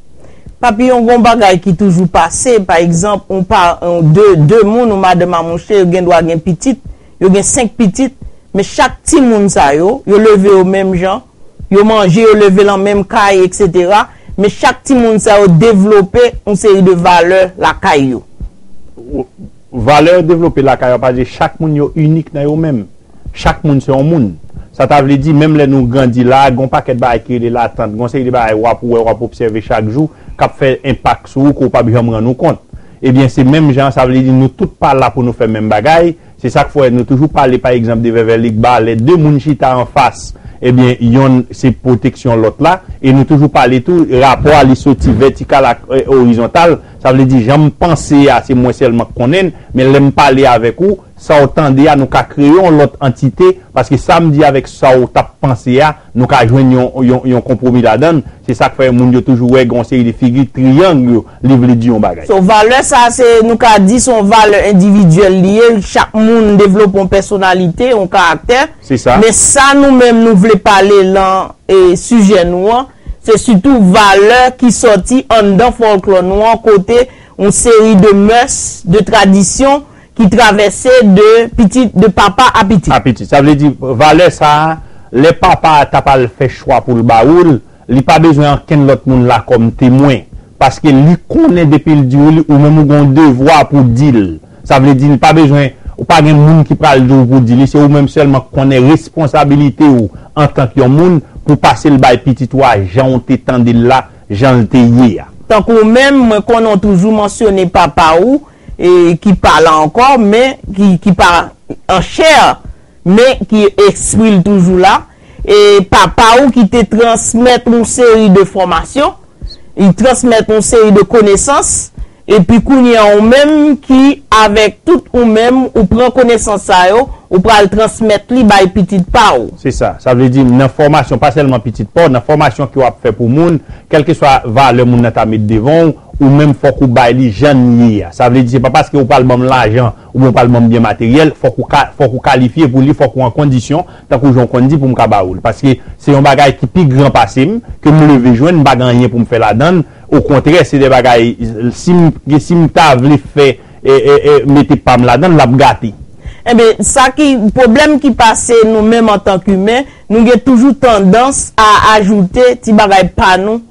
Papiyon, gon bagay ki toujou pase, pa egzanp, yon pa, yon de, de moun, yon madanm a mouche, yo gen dwa gen pitit, yo gen senk pitit, men chak timoun sa yo, yo leve yo menm jan, yo manje, yo leve lan menm kay, etsetera. Men chak timoun sa yo devlope yon seri de valè lakay yo. Valè yo devlope lakay yo, pa di chak moun yo inik nan yo menm. Chak moun se yon moun. Sa ta vle di, menm lè nou grandi la, gon pakèt bagay ki rele latant, gon seri de bagay w ap wè, w ap obsève chak jou, k ap fè enpak sou ou, ke w p ap janm rann ou kont. Ebyen, se menm jan, sa vle di, nou tout pa la pou nou fè menm bagay. Se sa k fè nou toujou pale, pa egzanp, de Vèvè Legba, lè de moun chita anfas, ebyen, yonn se pwoteksyon lòt la. E nou toujou pale tou, rapò a li soti vètikal ak, e, orizontal. Sa vle di, jan m panse a, se mwen sèlman k konnen l, men lè m pale avèk ou, sa w tande a, nou ka kreye yon lòt antite, paske sa m di avèk sa w t ap panse a, nou ka jwenn yon, yon, yon konpwomi ladan l. Se sa k fè moun yo toujou wè gen yon seri de figi triyang yo, li vle di yon bagay. So, valè sa, se, nou ka di, se yon valè endividyèl li ye, chak moun devlope yon pèsonalite, yon karaktè. Se sa. Men sa nou menm nou vle pale lan, e, sijè nou an, se sitou valè ki sòti anndan fòlklò nou an, kote yon seri de mœurs, de tradisyon ki travèse de pitit, de papa a pitit. A pitit. Sa vle di, valè sa a, lè papa a t ap al fè chwa pou l ba ou l, li pa bezwen ankenn lòt moun la kòm temwen. Paske li konnen depi l di w li, ou menm ou gen yon devwa pou di l. Sa vle di, li pa bezwen, ou pa gen moun ki pral di w pou di li, se ou menm sèlman k konnen responsabilite w antank yon moun pou pase l bay pitit ou a jan w te tande l la, jan l te ye a. Tankou ou menm, mwen konnen w toujou mansyone papa ou, e ki pa la ankò, men ki, ki pa an chè, men ki espri l toujou la. E papa ou ki te transmèt yon seri de fòmasyon, li transmèt yon seri de konesans, epi kounye a ou menm ki, avèk tout ou menm, ou pran konesans sa yo, ou pral transmèt li bay pitit pa ou. Se sa. Sa vle di, nan fòmasyon, pa sèlman pitit pa w, nan fòmasyon ke w ap fè pou moun, kèlkeswa valè moun nan ta met devan w, ou menm fòk ou bay li jan l ye a. Sa vle di, se pa paske ou pral ban m lajan, oubyen ou pral ban m byen materyèl, fòk ou ka, fòk ou kalifye pou li, fòk ou an kondisyon, tankou jan w konn di pou m ka ba ou l. Paske se yon bagay ki pi gran pase m, ke m leve jwenn, m pa gen anyen pou m fè ladan l. Okontrè, se de bagay, si m, si m ta vle fè, e, e, e, mete pa m ladan l, l ap gate. Enben, sa ki, pwoblèm ki pase nou menm antank imen, nou gen toujou tandans a ajoute ti bagay pa nou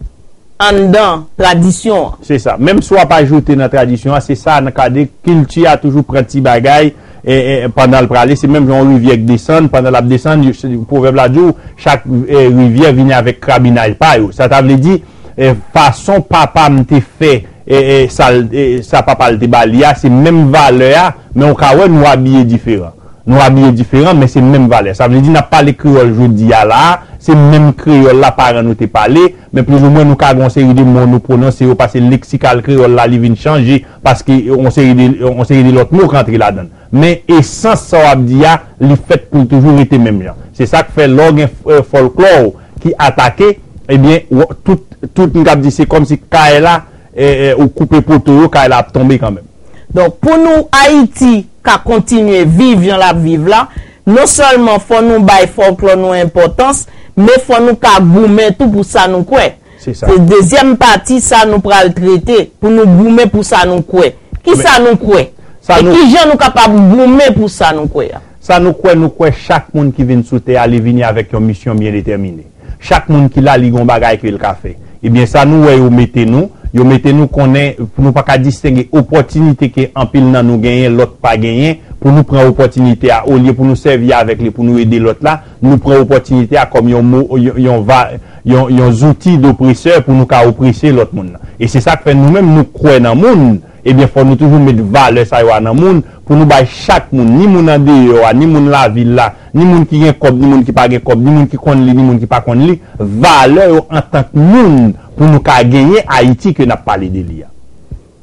anndan tradisyon an. Se sa. Menm si w ap ajoute nan tradisyon an, se sa, nan ka de kilti a toujou pran ti bagay, E, e, pandan l prale, se menm jan yon rivyè k desann, pandan l ap desann, yo- se- pwovèb la di w, chak e, rivyè vini avèk krabinay pa yo. Sa ta vle di, e, fason papa m te fè, e, e, sa, l- e, sa papa l te ba li a, se menm valè a, men w ka wè nou abiye diferan. Nou abiye diferan, men se menm valè. Sa vle di, n ap pale kreyòl jodi a la a, se menm kreyòl la paran nou te pale, men plizoumwen nou ka gen yon seri de mo nou pwononse yo, paske leksikal kreyòl la, li vin chanje, paske yon seri de, yon seri de lòt mo k antre ladan l. Men esans sa w ap di a, li fèt pou l toujou rete menm jan. Se sa k fè lè w gen, e, fòlklò ki atake, ebyen, w- tout, tout, m kab di, se kòmsi kay la, e, e, ou koupe poto yo, kay la ap tonbe kanmenm. Donk, pou nou, Ayiti ka kontinye viv jan l ap viv la, non sèlman fò nou bay fòlklò nou enpòtans, men fò nou ka goumen tou pou sa nou kwè. Se sa. Se dezyèm pati sa nou pral trete, pou nou goumen pou sa nou kwè. Ki sa nou kwè? Sa E nou- ki jan nou kapab goumen pou sa nou kwè a? Sa nou kwè, nou kwè chak moun ki vin sou tè a, li vini avèk yon misyon byen detèmine. Chak moun ki la, li gen yon bagay ke l ka fè. Ebyen, sa nou wè yo mete nou, yo mete nou konnen pou nou pa ka distenge opòtinite ke anpil nan nou genyen, lòt pa genyen, pou nou pran opòtinite a, olye pou nou sèvi avèk li pou nou ede lòt la, nou pran opòtinite a kòm yon mo, yon, yon va, yon, yon zouti dopresè pou nou ka oprese lòt moun nan. E se sa k fè nou menm nou kwè nan moun, ebyen fò nou toujou met valè sa yo a nan moun pou nou bay chak moun, ni moun andeyò a, ni moun lavil la, ni moun ki gen kòb, ni moun ki pa gen kòb, ni moun ki konn li, ni moun ki pa konn li, valè yo antank moun pou nou ka genyen Ayiti ke n ap pale de li a.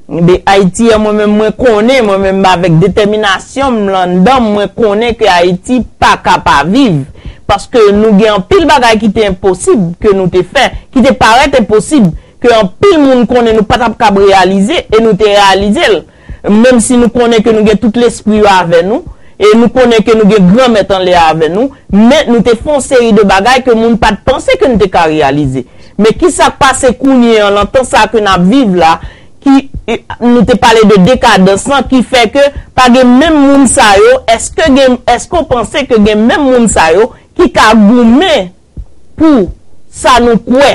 Ebyen, Ayiti an, mwen menm, mwen konnen, mwen menm, avèk detèminasyon m anndan m, mwen konnen ke Ayiti pa ka pa viv. Paske nou gen anpil bagay ki te enposib ke nou te fè, ki te parèt enposib, ke anpil moun konnen nou pa t ap kab reyalize, e nou te reyalize l. Menm si nou konnen ke nou gen tout lespri yo avè nou, e nou konnen ke nou gen Granmèt anlè avè nou, men nou te fè yon seri de bagay ke moun pa t panse ke nou te ka reyalize. Men ki sa k pase kounye an, nan tan sa ke n ap viv la, ki, e, nou te pale de dekadans lan, ki fè ke pa gen menm moun sa yo, èske gen, èske w panse ke gen menm moun sa yo ki ka goumen pou sa nou kwè?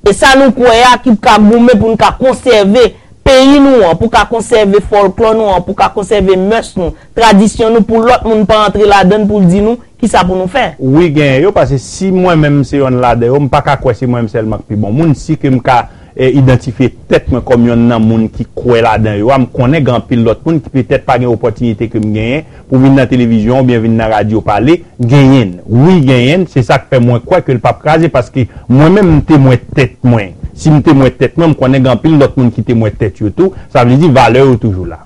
E sa nou kwè a ki ka goumen pou n ka konsève peyi nou an, pou ka konsève fòlklò nou an, pou ka konsève mès nou, tradisyon nou, pou lòt moun pa antre ladan l pou l di nou kisa pou nou fè. Wi, genyen yo, paske si mwen menm se yonn ladan yo, m pa ka kwè se mwen menm sèlman k pi bon moun. Si ke m ka, e, idantifye tèt mwen kòm yonn nan moun ki kwè ladan yo a, m konnen gen anpil lòt moun ki petèt pa gen opòtinite ke m genyen pou vin nan televizyon oubyen vin nan radyo pale, genyen l. Wi, genyen l. Se sa k fè mwen kwè ke l p ap kraze, paske mwen menm, m temwen tèt mwen. Si m temwen tèt mwen, m konnen gen anpil lòt moun ki temwen tèt yo tou. Sa vle di, valè yo toujou la.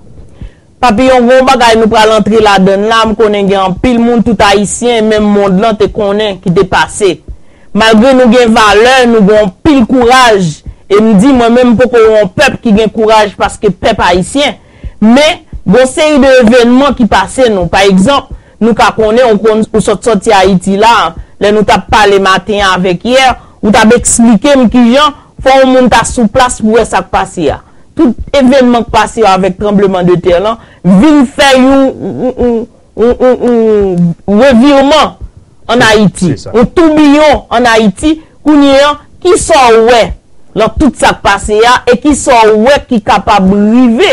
Papi, yon gwo bagay nou pral antre ladan l la, m konnen gen anpil moun, tout Ayisyen, menm mond lan te konnen ki te pase. Malgre nou gen valè, nou gen anpil kouraj, e m di mwen menm m poko yon pèp ki gen kouraj paske pèp ayisyen, men gon seri de evènman ki pase nou. Pa egzanp, nou ka konnen, ou konn, ou sot sòti Ayiti la, lè nou t ap pale maten an avèk yè, ou t ap eksplike m kijan fò yon moun ta sou plas pou wè sa k pase a. Tout evènman k pase yo avèk tranblemanntè lan vin fè yon, yon, yon, yon, yon, yon revirman ann Ayiti, Se sa. yon toubiyon ann Ayiti. Kounye an, kisa w wè nan tout sa k pase a e kisa w wè ki kapab rive?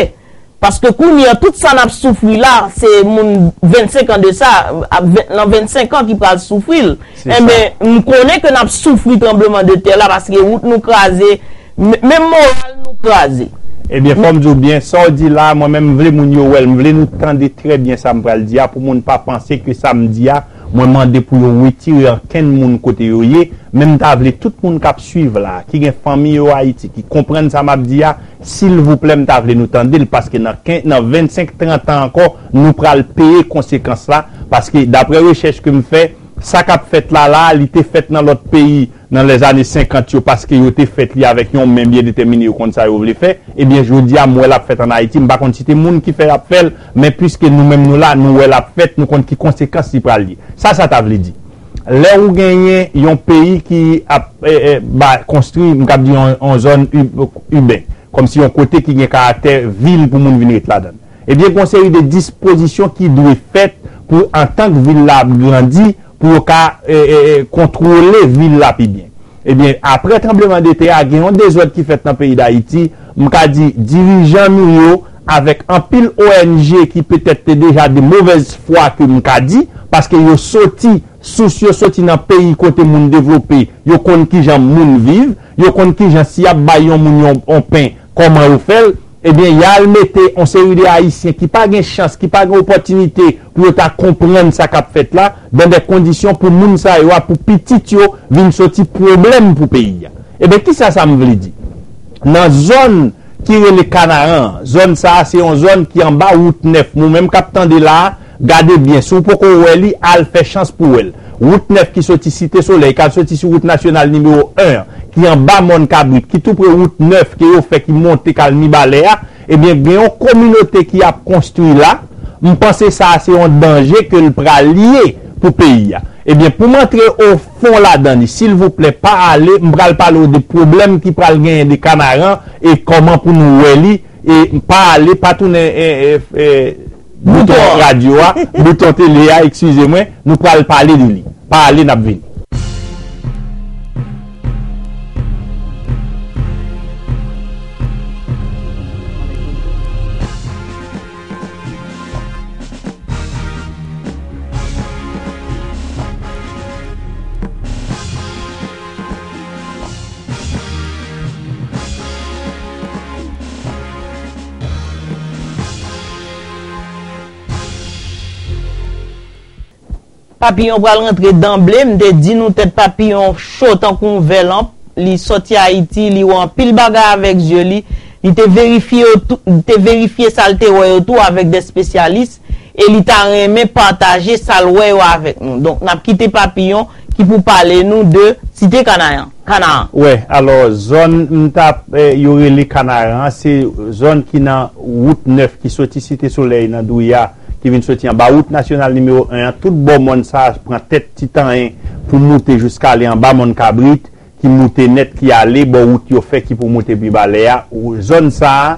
Paske kounye an, tout sa n ap soufri la, se moun vennsenk an de sa, a ven- nan vennsenk an ki pral soufri l. Se sa. Enben, m konnen ke n ap soufri tranblemanntè la paske wout nou kraze, m- menm moral nou kraze. Ebyen, fò m di w byen, sa w di la, mwen menm, m vle moun yo wè l, m vle nou tande trè byen sa m pral di a, pou moun pa panse ke sa m di a, mwen mande pou yo retire ankenn moun kote yo ye, men m ta vle tout moun k ap swiv la, ki gen fanmi yo Ayiti, ki konprann sa m ap di a, silvouplè, m ta vle nou tande l, paske nan ken- nan vennsenk, trant an ankò, nou pral peye konsekans la, paske daprè rechèch ke m fè, sa k ap fèt la la, li te fèt nan lòt peyi nan lèzane senkant yo, paske yo te fèt li avèk yon men byen detèmine, yo konn sa yo vle fè. Ebyen, jodi a, m wè l ap fèt ann Ayiti, m pa konn si te moun ki fè y ap fè l, men piske nou menm nou la, nou wè l ap fèt, nou konn ki konsekans li pral ye. Sa sa ta vle di? Lè ou genyen yon peyi ki ap e, e, ba, konstwi, m kab di yon, yon zòn ib- iben, kòmsi yon kote ki gen karaktè vil pou moun vin ret ladan l. Ebyen, gen yon seri de dispozisyon ki dwe fèt pou, antank vil la ap grandi, pou yo ka e, e, e, kontwole vil la pi byen. Ebyen, apre tranblemanntè a, gen yon dezòd ki fèt nan peyi Dayiti, m ka di, dirijan nou yo avèk anpil O N G ki petèt te deja de movèz fwa ke m ka di, paske yo soti, sous yo soti nan peyi kote moun devlope, yo konn kijan moun viv, yo konn kijan si y ap bay yon moun yon, yon pen, kòman yo fè l, ebyen, y al mete yon seri de Ayisyen ki pa gen chans, ki pa gen opòtinite pou yo ta konprann sa k ap fèt la, dan de kondisyon pou moun sa yo a, pou pitit yo, vin soti pwoblèm pou peyi a. Ebyen, kisa sa m vle di? Nan zòn ki rele Kanaran an, zòn sa a se yon zòn ki anba wout nèf. Ou menm k ap tande la a, gade byen. Si w poko wè li, al fè chans pou w wè l. Wout nèf ki soti Site Solèy, k al soti sou wout nasyonal nimewo en an, ki anba Mòn Kabrit, ki tou pre wout nèf ke yo fè ki monte k al Mibalè a, ebyen, gen yon kominote ki ap konstwi la. M panse sa a se yon danje ke l pral ye pou peyi a. Ebyen, pou m antre o fon ladan li, silvouplè, pa ale, m pral pale w de pwoblèm ki pral genyen de Kanaran e kòman pou nou wè li, e pa ale, pa tounen, e, e, e, bouton radyo a, bouton tele a, eskize mwen, nou pral pale de li. Pa ale, n ap vini. Papiyon pral rantre danble, m te di nou tèt Papiyon cho tankou yon vè lanp, li sòti Ayiti, li wè anpil bagay avèk zye li, li te verifye yo tou, li te verifye sa l te wè yo tou avèk de espesyalis, e li ta renmen pataje sa l wè yo avèk nou. Donk, n ap kite Papiyon ki pou pale nou de Site Kanayan, Kanaan. Wè, alò, zòn m t ap, eh, yo rele Kanaran an, se zòn ki nan wout nèf ki soti Site Solèy nan Douya, ki vin soti anba wout nasyonal nimewo en an, tout bò mòn sa a pran tèt Titanyen pou moute jiska ale anba Mòn Kabrit, ki moute nèt, ki ale bò wout yo fè ki pou moute Mibalè a. Ou, zòn sa a,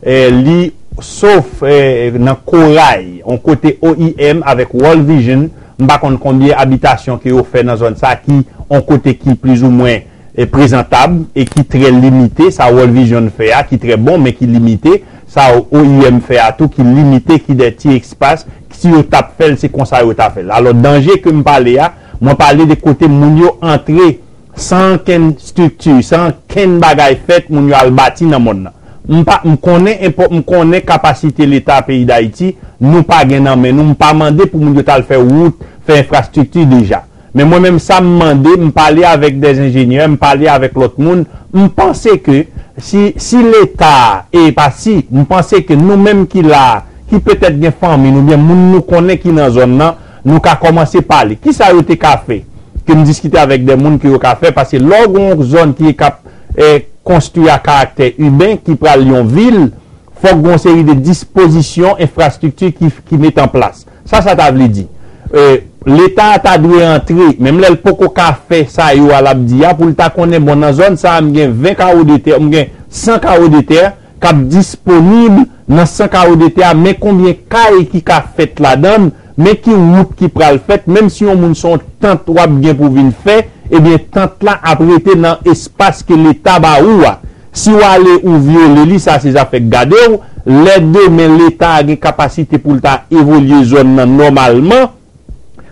eh, li sof, eh, nan Koray, yon kote O I M avèk World Vision, m pa konn konbyen abitasyon ke yo fè nan zòn sa a, ki yon kote ki plizoumwen, eh, prezantab e ki trè limite, sa World Vision fè a, ki trè bon, men ki limite, sa O I M fè a tou, ki limite, ki de ti espas, si yo t ap fè l, se konsa yo ta fè l. Alò, danje ke m pale a, mwen pale de kote moun yo antre san ankenn estrikti, san ankenn bagay fèt, moun yo al bati nan mòn nan. M pa, m konnen enpò-, m konnen kapasite Leta peyi Dayiti, nou pa gen nan men nou, m pa mande pou moun yo t al fè wout, fè enfrastrikti deja. Men mwen menm sa m mande, m pale avèk de enjenyè, m pale avèk lòt moun, m panse ke si, si Leta, e pa si, m panse ke nou menm ki la, ki petèt gen fanmi n oubyen moun nou konnen ki nan zòn nan, nou ka kòmanse pale. Kisa yo te ka fè? Ke m diskite avèk de moun ke yo ka fè, paske lè w gen yon zòn ki k ap, eh, konstwi a karaktè iben, ki pral yon vil, fòk gen yon seri de dispozisyon, enfrastrikti ki, ki met an plas. Sa, sa ta vle di? Eh, Leta a ta dwe antre, menm lè l poko ka fè sa yo a l ap di a, pou l ta konnen, bon, nan zòn sa a, m gen ven kawo de tè, m gen san kawo de tè k ap disponib nan san kawo de tè a, men konbyen kay ki ka fèt ladan l, men ki wout ki pral fèt, menm si yon moun se yon tant w ap gen pou vin fè, ebyen, tant la ap rete nan espas ke Leta ba ou a. Si w ale ou vyole li, sa se zafè k gade w. Lè demen Leta a gen kapasite pou l ta evolye zòn nan nòmalman,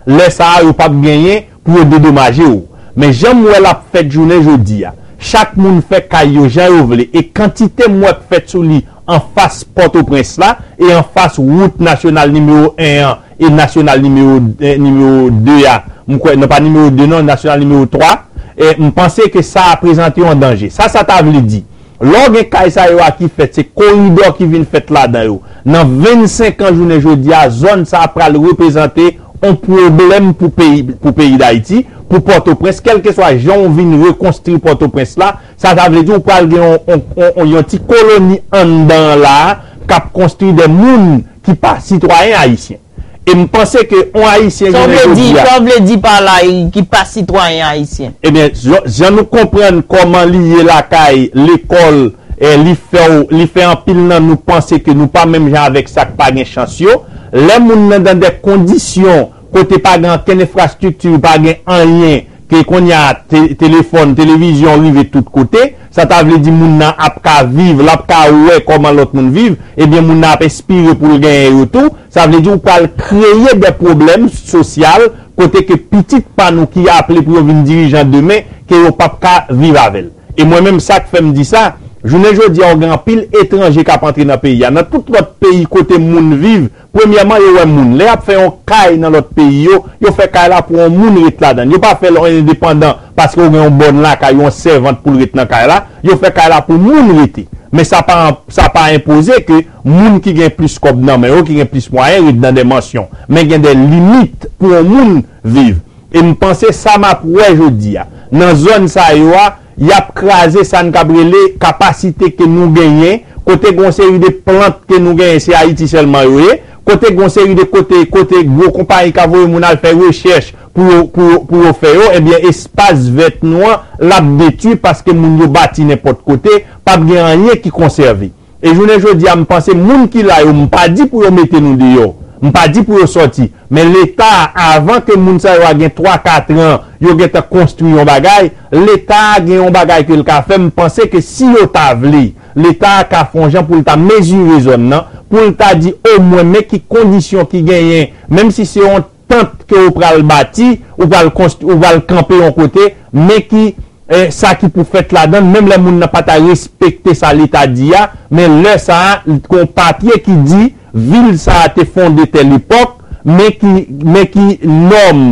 lè sa a, yo p ap genyen pou yo dedomaje w. Men jan m wè l ap fèt jounen jodi a, chak moun fè kay yo jan yo vle, e kantite m wè k fèt sou li anfas Pòtoprens la, e anfas wout nasyonal nimewo en an, e nasyonal nimewo, eh, nimewo de a, m kwè, non, pa nimewo de non, nasyonal nimewo twa, e m panse ke sa a prezante yon danje. Sa, sa ta vle di? Lè w gen kay sa yo a ki fèt, se koridò ki vin fèt ladan yo. Nan vennsenk an jounen jodi a, zòn sa a pral reprezante yon pwoblèm pou peyi, pou peyi Dayiti, pou Pòtoprens, kèlkeswa jan w vin rekonstwi Pòtoprens la, sa, sa vle di w pral gen yon, yon, yon, yon ti koloni anndan an la a k ap konstwi de moun ki pa sitwayen ayisyen. E m panse ke yon Ayisyen jounen jodi a. Sa w vle di, sa w vle di pa la, ki pa sitwayen ayisyen? Ebyen, jan, jan nou konprann kòman li ye lakay, lekòl, eh, li fè w, li fè anpil nan nou panse ke nou pa menm jan avèk sa k pa gen chans yo. Lè moun nan dan de kondisyon kote pa gen ankenn enfrastrikti, pa gen anyen, ke kounye a te- telefòn, televizyon rive tout kote, sa ta vle di moun nan ap ka viv, l ap ka wè kòman lòt moun viv, ebyen moun nan ap enspire pou l genyen yo tou. Sa vle di ou pral kreye de pwoblèm sosyal kote ke pitit pa nou ki aple pou yo vin dirijan demen, ke yo p ap ka viv avè l. E mwen menm, sa k fè m di sa, jounen jodi a, ou gen anpil etranje k ap antre nan peyi a. Nan tout lòt peyi kote moun viv, premyèman, yo wè moun. Lè y ap fè yon kay nan lòt peyi yo, yo fè kay la pou yon moun ret ladan l. Yo pa fè l yon endepandan paske ou gen yon bòn lakay, yon sèvant pou l ret nan kay la. Yo fè kay la pou moun rete. Men sa pa, sa pa enpoze ke moun ki gen plis kòb nan men yo, ki gen plis mwayen, ret nan de mansyon. Men gen de limit pou yon moun viv. E m panse sa m ap wè jodi a. Nan zòn sa yo a, y ap kraze sa n k ap rele kapasite ke nou genyen, kote gen yon seri de plant ke nou genyen, se Ayiti sèlman yo ye, kote gen yon seri de kote, kote gwo konpayi ka voye moun al fè rechèch pou yo, pou yo, pou yo fè yo, ebyen, espas vèt nou an, l ap detwi paske moun yo bati nenpòt kote, p ap gen anyen ki konsève. E jounen jodi a, m panse moun ki la yo, m pa di pou yo mete nou deyò, m pa di pou yo sòti, men Leta, avan ke moun sa yo a gen twa, kat an, yo gentan konstwi yon bagay, Leta gen yon bagay ke l ka fè, m panse ke si yo ta vle, Leta ka fè yon jan pou l ta mezire zòn nan, pou l ta di omwen men ki kondisyon ki genyen, menm si se yon tant ke ou pral bati, ou pral konstwi, ou pral kanpe yon kote, men ki, eh, sa ki pou fèt ladan l, menm lè moun nan pa ta respekte sa Leta di a, men lè sa a, l gon papye ki di vil sa a te fonde tèl epòk, men ki, men ki nòm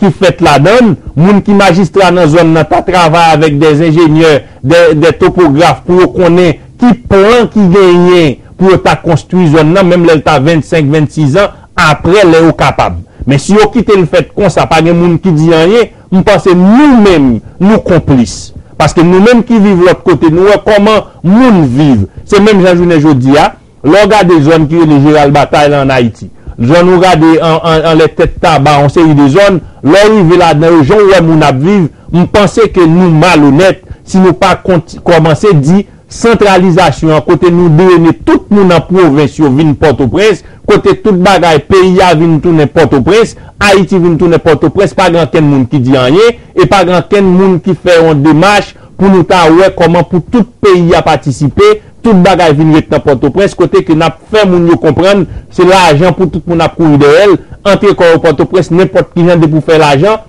ki fèt ladan l, moun ki majistra nan zòn nan ta travay avèk de enjenyè, de, de topograf pou yo konnen ki plan ki genyen pou yo ta konstwi zòn nan, menm lè l ta vennsenk, vennsis an, apre lè yo kapab. Men si yo kite l fèt konsa, pa gen moun ki di anyen, m panse nou menm, nou konplis. Paske nou menm ki viv lòt kote, nou wè kòman moun viv. Se menm jan jounen jodi a, lè w gade zòn ki rele Jeral Batay la ann Ayiti, zòn ou gade an, an, anlè Tèt Taba, yon seri de zòn, lè w rive ladan yo, jan w wè moun ap viv, m panse ke nou malonèt si nou pa konti- kòmanse di santralizasyon an, kote nou drene tout moun an pwovens yo vin Pòtoprens, kote tout bagay peyi a vin tounen Pòtoprens, Ayiti vin tounen Pòtoprens, pa gen ankenn moun ki di anyen, e pa gen ankenn moun ki fè yon demach pou nou ta wè kòman pou tout peyi a patisipe, tout bagay vin ret nan Pòtoprens, kote ke n ap fè moun yo konprann se lajan pou tout moun ap kouri dèyè l, antre kò yo Pòtoprens, nenpòt ki jan depi w fè lajan,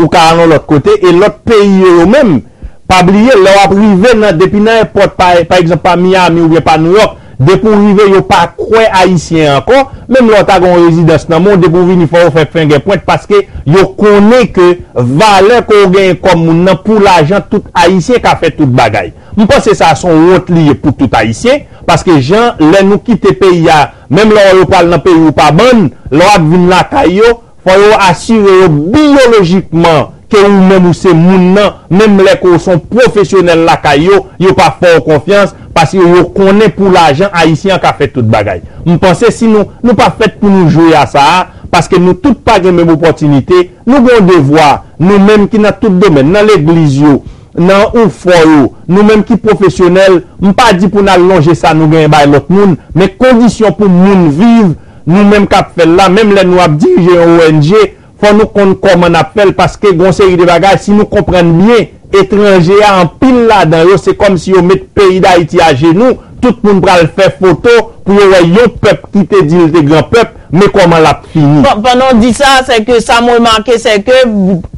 ou ka al yon lòt kote, e lòt peyi yo, yo menm, pa bliye, lè w ap rive nan, depi nan èpòt, pa, pa egzanp, pa Miami oubyen pa Nouyòk, depi w rive, yo pa kwè Ayisyen ankò, menm lè w ta gen yon rezidans nan men w, depi w vini, fò yo fè fengèpwent, paske yo konnen ke valè ke w genyen kòm moun nan pou lajan, tout Ayisyen ka fè tout bagay. M panse sa se yon wont li ye pou tout Ayisyen, paske jan, lè nou kite peyi a, menm lè w wè yo pral nan peyi ou pa bann, lè w ap vin lakay yo, fò yo asire yo biyolojikman ke ou menm ou se moun nan, menm lè ke w se yon pwofesyonèl lakay yo, yo pa fè w konfyans, paske yo konnen pou lajan Ayisyen an ka fè tout bagay. M panse si nou, nou pa fèt pou nou jwe a sa a, paske nou tout pa gen menm opòtinite, nou gen yon devwa, nou menm ki nan tout domèn, nan legliz yo, nan ou fò yo, nou menm ki pwofesyonèl, m pa di pou n al lonje sa nou genyen bay lòt moun, men kondisyon pou moun viv, nou menm k ap fè l la, menm lè nou ap dirije yon O N G, fò nou konn kòman n ap fè l, paske gon seri de bagay, si nou konprann byen, etranje a, anpil ladan yo, se kòmsi yo met peyi Dayiti ajenou, tout moun pral fè foto pou yo wè yon pèp ki te di l te gran pèp, men kòman l ap fini. Pandan w di sa, se ke sa m remake, se ke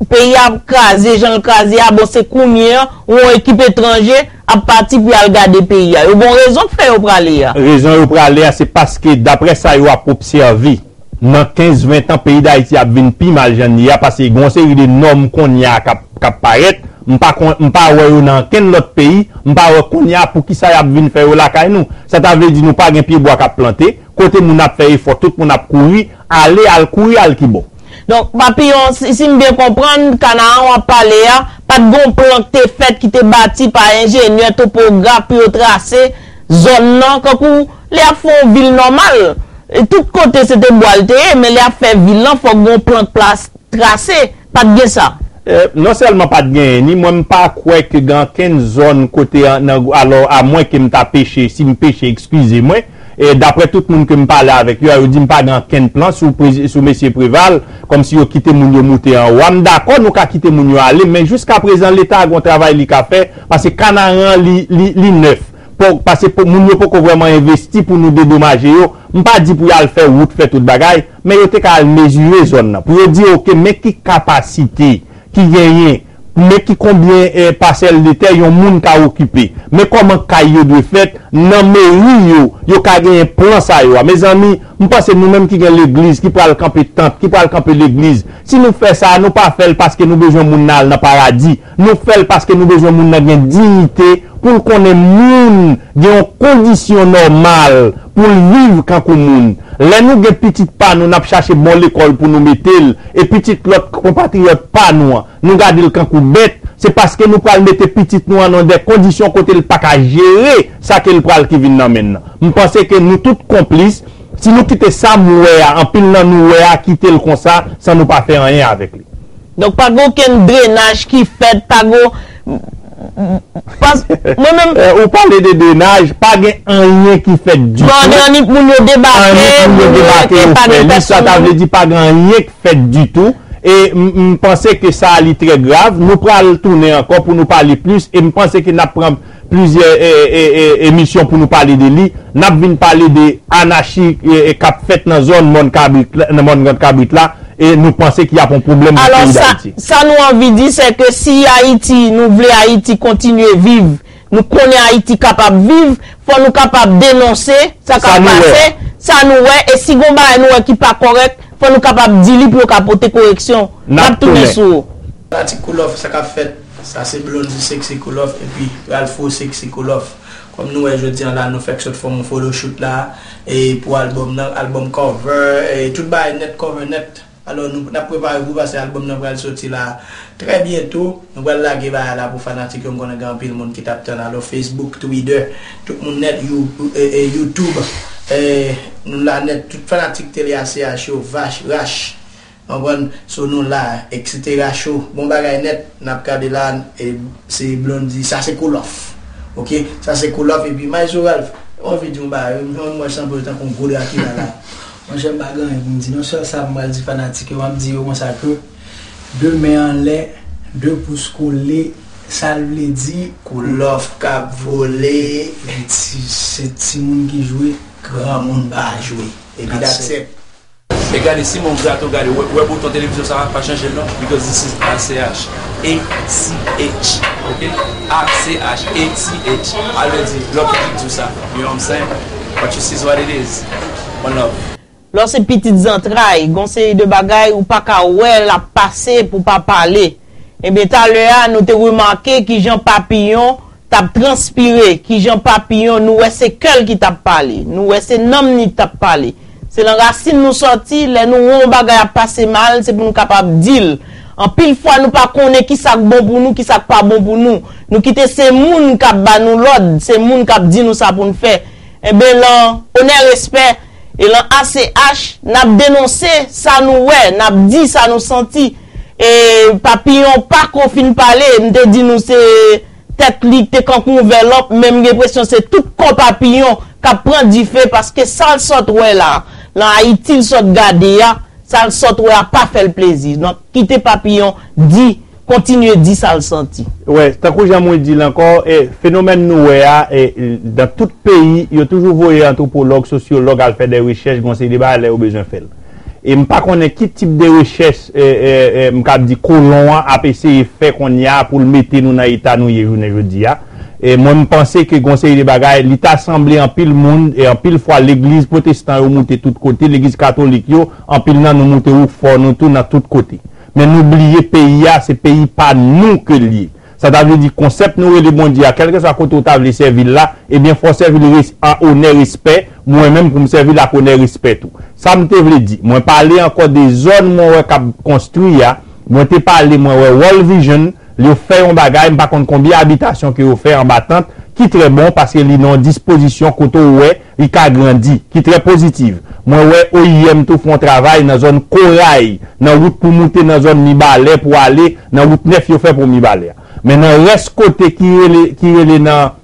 peyi a ap kraze, jan l kraze a, bon, se kounye a, yon ekip etranje ap pati pou y al gade peyi a. Yo gon rezon k fè yo prale a. Rezon yo prale a, se paske, daprè sa yo ap obsève, nan kenz, ven tan, peyi Dayiti ap vin pi mal jan l ye a, paske gon seri de nòm kounye a k ap, k ap parèt, m pa kon, m pa wè yo nan ankenn lòt peyi, m pa wè kounye a poukisa y ap vin fè yo lakay nou. Sa ta vle di nou pa gen pyebwa k ap plante, kote moun ap fè efò, tout moun ap kouri, ale, al kouri, al kibò. Donk, Papiyon, si, si m byen konprann, Kanaan w ap pale a, pa t gon plan k te fèt ki te bati pa enjenyè, topograf pou yo trase zòn nan, kankou lè y ap fè yon vil nòmal. E tout kote se te bwa l te ye, men lè y ap fè vil lan, fòk gon plan k plas trase. Pa t gen sa. Eh, non sèlman pa t genyen, ni mwen m pa kwè ke gen ankenn zòn kote an, nan, alò, amwen ke m ta peche, si m peche, eskize mwen, E daprè tout moun ke m pale avèk yo a, yo di m pa gen ankenn plan sou, sou mesye Preval, kòmsi yo kite moun yo moute anwo a. M dakò, nou ka kite moun yo ale, men jiskaprezan, Leta gen yon travay li ka fè, paske Kanaran an, li, li, li nèf. Paske moun yo poko vrèman envesti pou nou dedomaje yo. M pa di pou y al fè wout, fè tout bagay, men yo te ka al mezire zòn nan, pou yo di, oke, men ki kapasite ki genyen, men ki konbyen pasèl de tè yon moun ka okipe, men kòman kay yo dwe fèt, nan meri yo, yo ka genyen plan sa yo a. Mezanmi, m panse nou menm ki gen legliz, ki pral kanpe tant, ki pral kanpe legliz, si nou fè sa, nou pa fè l paske nou bezwen moun nan al nan paradi. Nou fè l paske nou bezwen moun nan gen diyite, pou l konnen moun gen yon kondisyon nòmal pou l viv kankou moun. Lè nou gen pitit pa nou, n ap chache bon lekòl pou nou mete l, e pitit lòt konpatriyòt pa nou an, nou gade l kankou bèt, se paske nou pral mete pitit nou an nan de kondisyon kote l pa ka jere sa ke l pral ki vin nan men n nan. M panse ke nou tout konplis, si nou kite sa m wè a, anpil nan nou wè a, kite l konsa, san nou pa fè anyen avèk li. Donk, pa gen okenn drenaj ki fèt, pa gen. Mwen menm. Ou pale de drenaj, pa gen anyen ki fèt ditou. Pa gen annik moun yo debake, annik moun yo debake, yo fè li, sa ta vle di pa gen anyen ki fèt ditou. E m panse ke sa a li trè grav. Nou pral tounen ankò pou nou pale plis, e m panse ke n ap pran plizyè emisyon pou nou pale de li. N ap vin pale de anachi k ap fèt nan zòn Mòn Kabrit la, nan Mòn Grann Kabrit la, e nou panse ki ap yon pwoblèm pou peyi Dayiti. Alò, sa nou anvi di, se ke si Ayiti, nou vle Ayiti kontinye viv, nou konnen Ayiti kapab viv, fò nou kapab denonse sa k ap pase, sa nou wè, e si gon bagay nou wè ki pa kòrèk, fò nou kapab di li pou yo ka pote koreksyon. N ap tounen sou ou. Fanatik Cool Off, sa k ap fèt? Sa se Blondy Sexy Cool Off epi Ralpho Sexy Cool Off. Kòm nou wè jodi a la, nou fèk sot fè yon photoshoot la, e pou albòm nan, albòm cover, e tout bagay nèt, cover nèt. Alò, nou, n ap prepare pou paske albòm nan pral soti la trè byento. Nou pral lage bagay la pou fanatik yo, m konnen gen anpil moun ki t ap tann. Alò, Facebook, Twitter, tout moun nèt, You- e, e, YouTube, e, nou la nèt, tout fanatik Tele A C H yo, Vache, Rache. Konprann? So nou la, etsetera show. Bon bagay nèt, n ap gade la, e se Blondy, sa se Cool Off. Oke? Sa se Cool Off, epi Mayzo Ralph, mwen anvi di yon bagay, mwen, mwen sanble tankou yon gwo Drakila la. Monchè, m pa gen anyen pou m di non, sèl sa m pral di fanatik yo, m ap di yo konsa ke de men anlè, de pous kole, sa l vle di, Cool Off k ap vole. Ti, se timoun ki jwe, granmoun pa jwe. Epi that's it. E gade, si men w grato gade, wè, wè bouton televizyon sa a, pa chanje l non, because this is A C H, A T H, ok? A C H, A T H. Al vle di, lòt ki di w sa, you know what I'm saying? But you see is what it is. One love. Lè w se pitit zantray, gon seri de bagay ou pa ka wè l ap pase pou w pa pale. Ebyen, talè a, nou te remake kijan Papiyon t ap transpire, kijan Papiyon, nou wè se kè l ki t ap pale, nou wè se nanm li ki t ap pale. Se nan rasin nou sòti, lè nou wè yon bagay ap pase mal, se pou nou kapab di l. Anpil fwa, nou pa konnen kisa k bon pou nou, kisa k pa bon pou nou. Nou kite se moun k ap ba nou lòd, se moun k ap di nou sa pou n fè. Enben, lan onè, respè, e lan A C H, n ap denonse sa nou wè, n ap di sa nou santi. E Papiyon pa ko fin pale, m te di nou se tèt li te kankou yon vèlòp, men m gen enpresyon se tout kò Papiyon k ap pran dife, paske sa l sot wè la, lan Ayiti l sot gade a, sa l sot wè a pa fè l plezi. Donk, kite Papiyon di, kontinye di sa l santi. Wè, tankou jan mwen di l ankò, e, fenomèn nou wè a, e, nan tout peyi, yo toujou voye antwopològ, sosyològ al fè de rechèch, gon seri de bagay lè yo bezwen fè l. E m pa konnen ki tip de rechèch, e, e, e, m kab di kolon an ap eseye fè kounye a pou l mete nou nan eta nou ye jounen jodi a. E mwen, m panse ke gon seri de bagay, li ta sanble anpil moun, e anpil fwa legliz pwotestan yo moute tout kote, legliz katolik yo, anpil nan nou moute Woukfò nou tou nan tout kote. Men nou bliye peyi a, se peyi pa nou ke l ye. Sa ta vle di konsèp nou rele Bondye a, kèlkeswa kote w ta vle sèvi l la, ebyen fò w sèvi l res- an onè, respè, mwen menm pou m sèvi l ak onè, respè tou. Sa m te vle di, mwen pale ankò de zòn mwen wè k ap konstwi a, mwen te pale, mwen wè World Vision, yo fè yon bagay, m pa konn konbyen abitasyon ke yo fè anba tant, ki trè bon paske li nan yon dispozisyon kote w wè li ka grandi, ki trè pozitiv. Mwen wè O I M tou fè yon travay nan zòn Koray, nan wout pou moute nan zòn Mibalè pou ale nan wout nèf yo fè pou Mibalè a. Men nan rès kote ki rele, ki rele nan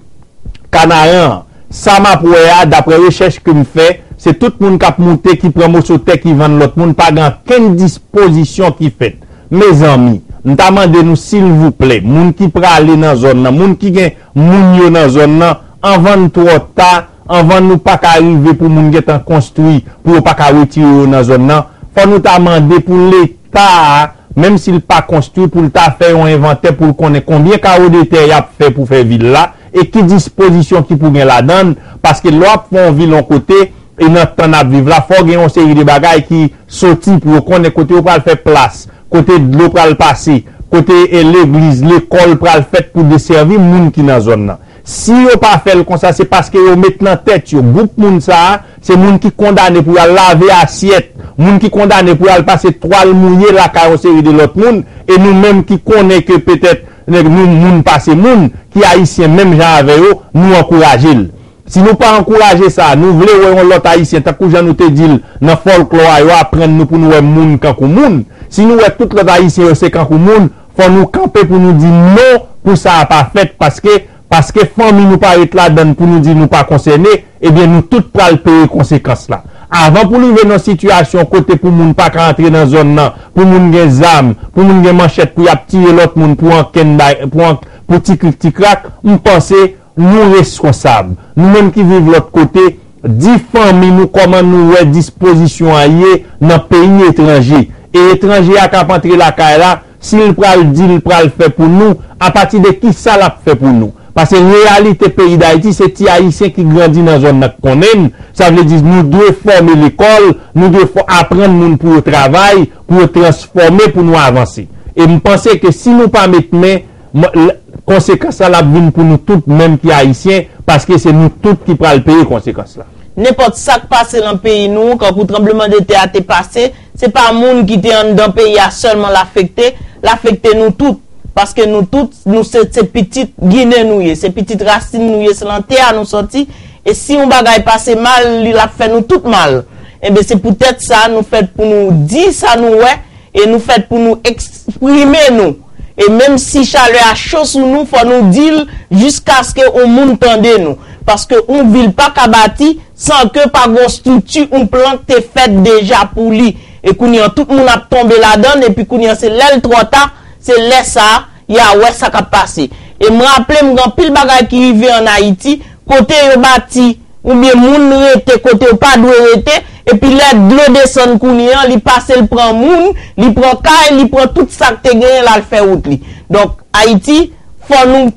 Kanaran an, Sa m ap wè a, daprè rechèch ke m fè, se tout moun k ap moute, ki pran moso tè, ki vann lòt moun, pa gen okenn dispozisyon ki fèt. Mezanmi, m ta mande nou, silvouplè, moun ki prale nan zòn nan, moun ki gen moun yo nan zòn nan, anvan n twò ta, anvan nou pa ka rive pou moun gentan konstwi, pou yo pa ka retire yo nan zòn nan, fò nou ta mande pou Leta a, menm si l pa konstwi, pou l ta fè yon envantè pou l konnen konbyen kawo de tè y ap fè pou fè vil la, e ki dispozisyon ki pou gen ladan l, paske lè w ap fè yon vil yon kote, e nan tan n ap viv la, fò gen yon seri de bagay ki soti pou yo konnen kote yo pral fè plas, kote dlo pral pase, kote, e, legliz, lekòl pral fèt pou desèvi moun ki nan zòn nan. Si yo pa fè l konsa, se paske yo met nan tèt yo, gwoup moun sa a, se moun ki kondane pou y al lave asyèt, moun ki kondane pou y al pase twal mouye lakay yon seri de lòt moun, e nou menm ki konnen ke petèt, nèg, nou moun pase moun, ki ayisyen menm jan avè yo, nou ankouraje l. Si nou pa ankouraje sa, nou vle wè yon lòt ayisyen, tankou jan nou te di l nan fòlklò a, yo aprann nou pou nou wè moun kankou moun. Si nou wè tout lòt ayisyen yo se kankou moun, fò nou kanpe pou nou di non pou sa a pa fèt, paske, paske fanmi nou pa ret ladan l pou nou di nou pa konsène, ebyen nou tout pral peye konsekans la. Avan pou rive nan sitiyasyon kote pou moun pa ka antre nan zòn nan, pou moun gen zam, pou moun gen manchèt pou y ap tiye lòt moun pou ankenn bay, pou an, pou ti krik ti krak, m panse nou reskonsab. Nou menm ki viv lòt kote, di fanmi nou kòman nou wè dispozisyon an ye nan peyi etranje. E etranje a k ap antre lakay la, si l pral di l pral fè pou nou, apati de ki sa l ap fè pou nou? Paske reyalite peyi Dayiti, se ti Ayisyen ki grandi nan zòn nan k konnen n. Sa vle di, nou dwe fòme lekòl, nou dwe fò, aprann moun pou yo travay, pou yo transfòme, pou nou avanse. E m panse ke si nou pa met men, m, l, konsekans la, l ap vin pou nou tout, menm ki Ayisyen, paske se nou tout ki pral peye konsekans la. Nenpòt sa k pase nan peyi nou, kankou tranblemanntè a te pase, se pa moun ki te anndan peyi a sèlman l afekte, l afekte nou tout. Paske nou tout, nou se, se pitit Ginen nou ye, se pitit rasin nou ye, se nan tè a nou sòti. E si yon bagay pase mal, li l ap fè nou tout mal. Enben, se poutèt sa, nou fèt pou nou di sa nou wè, e nou fèt pou nou eksprime nou. E menm si chalè a cho sou nou, fò nou di l jiskaske yon moun tande nou. Paske yon vil pa ka bati san ke pa gen yon estrikti, yon plan k te fèt deja pou li. E kounye a, tout moun ap tonbe ladan l, epi kounye a, se lè l twò ta, se lè sa a, y a wè sa k ap pase. E m raple m gen anpil bagay ki rive ann Ayiti, kote yo bati, oubyen moun rete kote yo pa dwe rete, epi lè dlo desann kounye a, li pase, l pran moun, li pran kay, li pran tout sa k te genyen, l al fè wout li. Donk, Ayiti, fò nou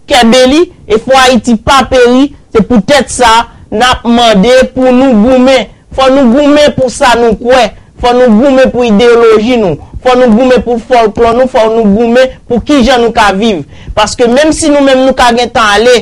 kenbe li, e fò Ayiti pa peri, se poutèt sa, n ap mande pou nou goumen. Fò nou goumen pou sa nou kwè. Fò nou goumen pou ideyoloji nou. Fò nou goumen pou fòlklò nou. Fò nou goumen pou kijan nou ka viv. Paske menm si nou menm nou ka gentan ale,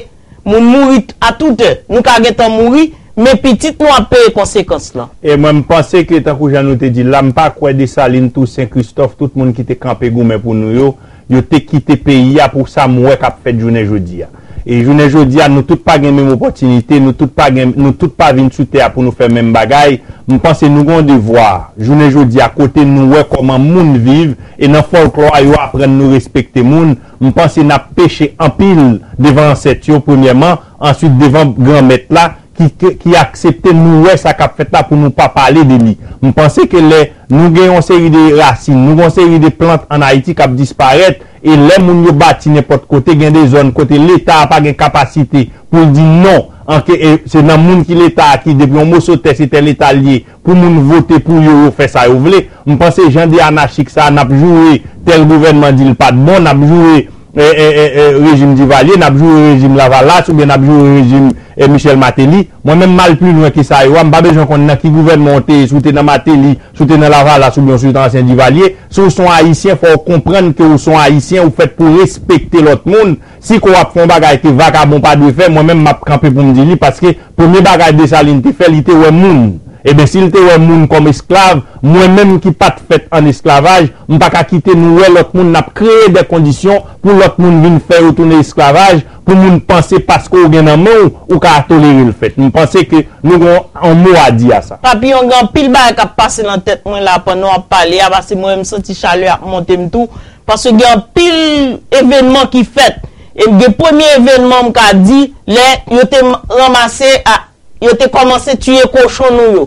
moun mouri a tout è, nou ka gentan mouri, men pitit nou ap peye konsekans lan. E mwen, m panse ke, tankou jan nou te di l la, m pa kwè Desalin, Tousen, Kristòf, tout moun ki te kanpe goumen pou nou yo, yo te kite peyi a pou sa m wè k ap fèt jounen jodi a. E jounen jodi a, nou tout pa gen menm opòtinite, nou tout pa gen, nou tout pa vin sou tè a pou nou fè menm bagay. M panse nou gen yon devwa. Jounen jodi a, kote nou wè kòman moun viv, e nan fòlklò a, yo aprann nou respekte moun, m panse n ap peche anpil devan ansèt yo, premyèman, answit devan Granmèt la, ki, ki, ki aksepte nou wè sa k ap fèt la pou nou pa pale de li. M panse ke lè nou gen yon seri de rasin, nou gen yon seri de plant ann Ayiti k ap disparèt, e lè moun yo bati nenpòt kote, gen de zòn kote Leta a pa gen kapasite pou l di non, anke, e se nan moun ki Leta a ki depi yon moso tè se tè Leta l ye, pou moun vote pou yo, yo fè sa yo vle. M panse jan de anachik sa a, n ap joure tèl gouvènman di l pa t bon, n ap joure e, e, e, e, rejim Divalye, n ap joure rejim Lavalas oubyen n ap joure rejim, e, Michel Martelly. Mwen menm, m al pi lwen ke sa yo a, m pa bezwen konn nan ki gouvènman w te ye, si w te nan Martelly, si w te nan Lavalas oubyen si w te ansyen Divalye. Si w se yon Ayisyen, fò w konprann ke w se yon Ayisyen, ou fèt pou w respekte lòt moun. Si ke w ap fè yon bagay ke vakabon pa dwe fè, mwen menm m ap kanpe pou m di li, paske premye bagay Desalin te fè, li te wè moun. Ebyen, si l te wè moun kòm esklav, mwen menm ki pa t fèt ann esklavaj, m pa ka kite nou wè lòt moun n ap kreye de kondisyon pou lòt moun vin fè yo tounen esklavaj, pou moun panse paske w gen nan men w, ou ka tolere l fèt. M panse ke nou gen yon mo a di a sa. Papi, yon gen anpil bagay k ap pase nan tèt mwen la pandan w ap pale a, paske mwen menm m santi chalè ap monte m tou, paske gen anpil evènman ki fèt. E gen premye evènman m ka di, lè yo te ranmase, a, yo te kòmanse tiye kochon nou yo.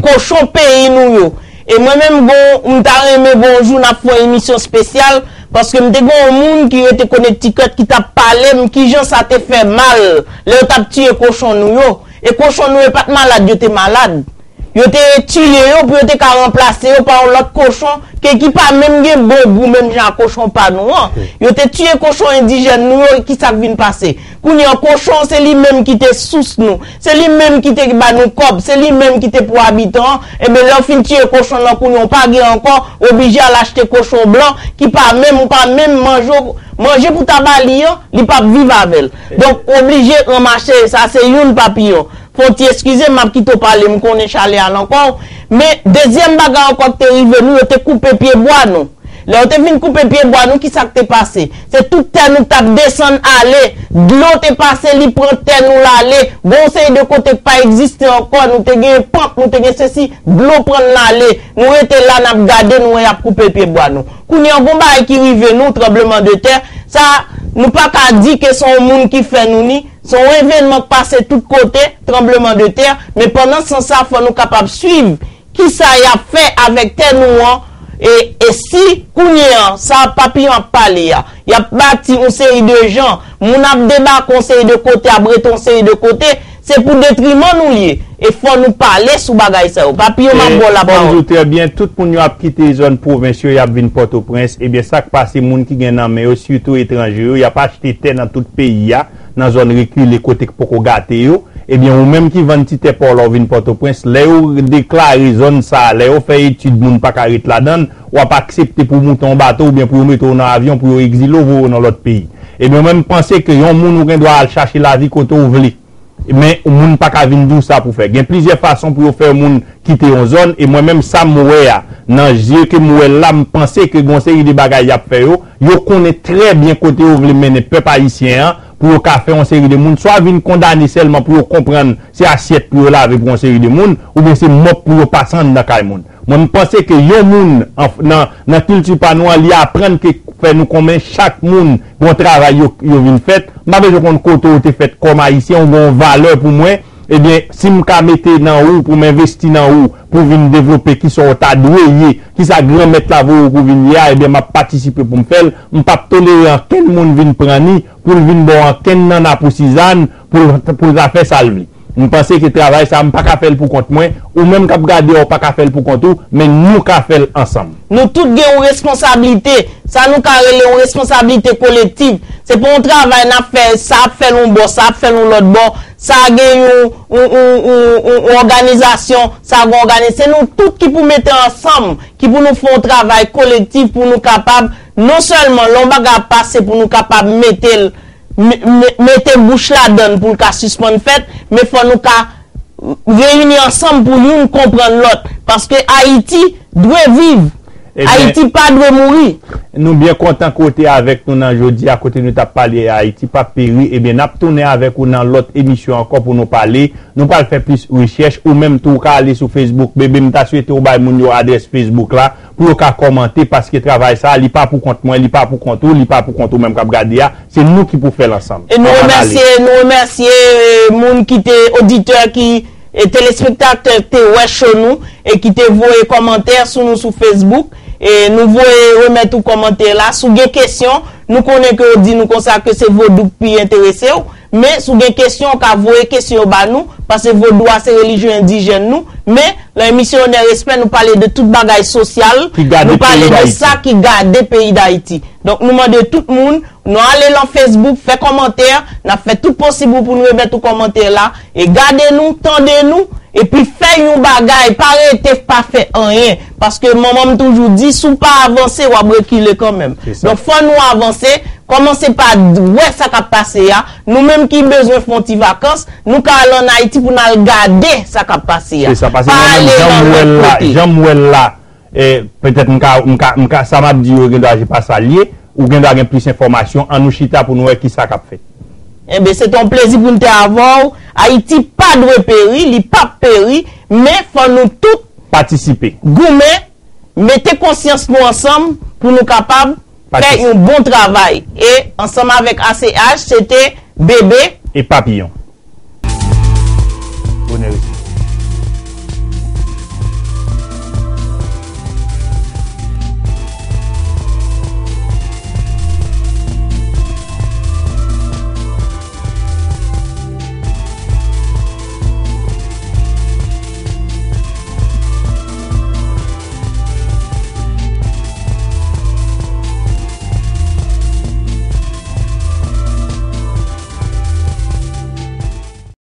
Kochon peyi nou yo. E mwen menm, gon, m ta renmen gon jou n ap fè yon emisyon espesyal, paske m te gen yon moun ki rete Connecticut ki t ap pale m kijan sa te fè mal lè yo t ap tiye kochon nou yo. E kochon nou yo pa t malad, yo te malad. Yo te tiye yo pou yo te ka ranplase yo pa yon lòt kochon ke ki pa menm gen bon gou menm jan ak kochon pa nou an. Yo te tiye kochon endijèn nou yo, e ki sa k vin pase? Kounye an, kochon an, se li menm ki te sous nou, se li menm ki te ba nou kòb, se li menm ki te pwoabitan an. Ebyen, lè w fin tiye kochon nan, kounye an, w pa gen ankò, w oblije al achte kochon blan ki pa menm, ou pa menm manje, manje pou ta ba li an, li p ap viv avè l. Donk, w oblije ranmase, sa se youn papiyon. Fò w ti eskize m, m ap kite w pale, m konnen chalè a nan kò w. Men, dezyèm bagay ankò ki te rive nou, yo te koupe pye bwa nou. Lè yo te fin koupe pye bwa nou, ki sa k te pase? Se tout tè nou k t ap desann ale, dlo te pase, li pran tè nou l ale. Gon seri de kote k pa egziste ankò, nou te gen pant, nou te gen sesi, dlo pran n l ale. Nou rete la, n ap gade, nou wè y ap koupe pye bwa nou. Kounye an, gon bagay ki rive nou, tranbleman de tè, sa, nou pa ka di ke se yon moun ki fè nou ni, se yon evènman k pase tout kote, tranbleman de tè, men pandan se tan sa, fò nou kapab swiv kisa y ap fè avèk tè nou an, e, e si, kounye an, sa papiyon ap pale a, y ap bati yon seri de jan, moun ap debake yon seri de kote, ap rete yon seri de kote, se pou detriman nou l ye. E fò nou pale sou bagay sa yo. Papiyon, m ap ba w lapawòl. Fò m di w trè byen, tout moun yo ap kite zòn pwovens yo, y ap vin Pòtoprens. Ebyen, sa k pase, moun ki gen nan men yo, sitou etranje yo, y ap achte tè nan tout peyi a, nan zòn rekile kote k poko gate yo. Ebyen, ou menm ki vann ti tè pa w la, w vin Pòtoprens, lè yo deklare zòn sa a, lè yo fè etid moun pa ka ret ladan l, w ap aksepte pou w moute yon bato oubyen pou yo mete w nan avyon, pou yo egzile w, voye w nan lòt peyi. Ebyen, mwen, m panse ke yon moun ou gen dwa al chache lavi kote w vle. Men, moun pa ka vin di w sa pou fè. Gen plizyè fason pou yo fè moun kite yon zòn, e mwen menm, sa m wè a, nan zye ke m wè l la, m panse ke gon seri de bagay y ap fè yo, yo konnen trè byen kote yo vle mennen pèp ayisyen an, pou yo ka fè yon seri de moun swa vin kondane sèlman pou yo konprann se asyèt pou yo lave pou yon seri de moun, oubyen se mòp pou yo pase anndan kay moun. Mwen, m panse ke yon moun an, nan, nan kilti pa nou an, li aprann ke fè nou konnen chak moun gon travay yo, yo vin fèt. M pa bezwen konn kote w te fèt kòm Ayisyen, ou gon valè pou mwen. Ebyen, si m ka mete nan ou, pou m envesti nan ou, pou vin devlope kisa w ta dwe ye, kisa Granmèt la voye w pou vin ye a, ebyen, m ap patisipe pou m fè l. M p ap tolere ankenn moun vin pran ni, pou l vin ba w ankenn nanna pou sizann, pou l, pou l ta fè sa l vle. M panse ke travay sa a, m pa ka fè l pou kont mwen, ou menm k ap gade a, ou pa ka fè l pou kont ou, men nou ka fè l ansanm. Nou tout gen yon responsablite, sa nou ka rele yon responsablite kolektif. Se pa yon travay n ap fè, sa ap fè l yon bò, sa ap fè l yon lòt bò, sa gen yon, yon, yon, yon, yon, yon òganizasyon, sa gen òganiz-, se nou tout ki pou mete ansanm, ki pou nou fè yon travay kolektif pou nou kapab, non sèlman lè yon bagay ap pase pou nou kapab mete l, me-, me-, mete bouch ladan l pou l ka sispann fèt, men fò nou ka reyini ansanm pou youn konprann lòt. Paske Ayiti dwe viv. Ebyen, Ayiti pa dwe mouri. Nou byen kontan ke w te avèk nou nan jodi a, kote nou t ap pale Ayiti p ap peri. Ebyen, n ap tounen avèk ou nan lòt emisyon ankò pou nou pale. Nou pral fè plis rechèch. Ou menm tou, ou ka ale sou Facebook. Bebe, m ta swete w bay moun yo adrès Facebook la, pou yo ka kòmante, paske travay sa a, li pa pou kont mwen, li pa pou kont ou, li pa pou kont ou menm k ap gade a. Se nou ki pou fè l ansanm. E nou remèsye, nou remèsye, e, moun ki te, oditè ki, e, telespektatè ki te wè show nou e ki te voye kòmantè sou nou sou Facebook. E nou voye remèt ou kòmantè la. Si w gen kesyon, nou konnen ke yo di nou konsa ke se vodou k pi enterese w. Men, si w gen kesyon, w ka voye kesyon yo ba nou, paske vodou a se relijyon endijèn nou. Men, nan emisyon Onè Respè, nou pale de tout bagay sosyal, nou pale de sa ki gade peyi Dayiti. Donk, nou mande tout moun, nou ale lan Facebook, fè kòmantè, n ap fè tout posib pou nou remèt ou kòmantè la, e gade nou, tande nou, epi fè yon bagay, pa rete pa fè anyen. Paske manman m toujou di, si w pa avanse, w ap rekile kanmenm. Donk, fò nou avanse, kòmanse pa d-, wè sa k ap pase a. Nou menm ki bezwen fè yon ti vakans, nou ka al ann Ayiti pou n al gade sa k ap pase a. Se sa, paske mwen menm, jan m wè l la, jan m wè l la, e, petèt m ka, m ka, m ka, sa m ap di yo, gen dwa se pa sa l ye, ou gen dwa gen plis enfòmasyon, ann nou chita pou nou wè ki sa k ap fèt. Enben, se te yon plezi pou n te avè w. Ayiti pa dwe peri, li p ap peri, men fò nou tout patisipe, goumen, mete konsyans nou ansanm pou nou kapab Patrice. Fè yon bon travay. E ansanm avèk A C H, se te Bebe. E Papiyon. Bonè rete.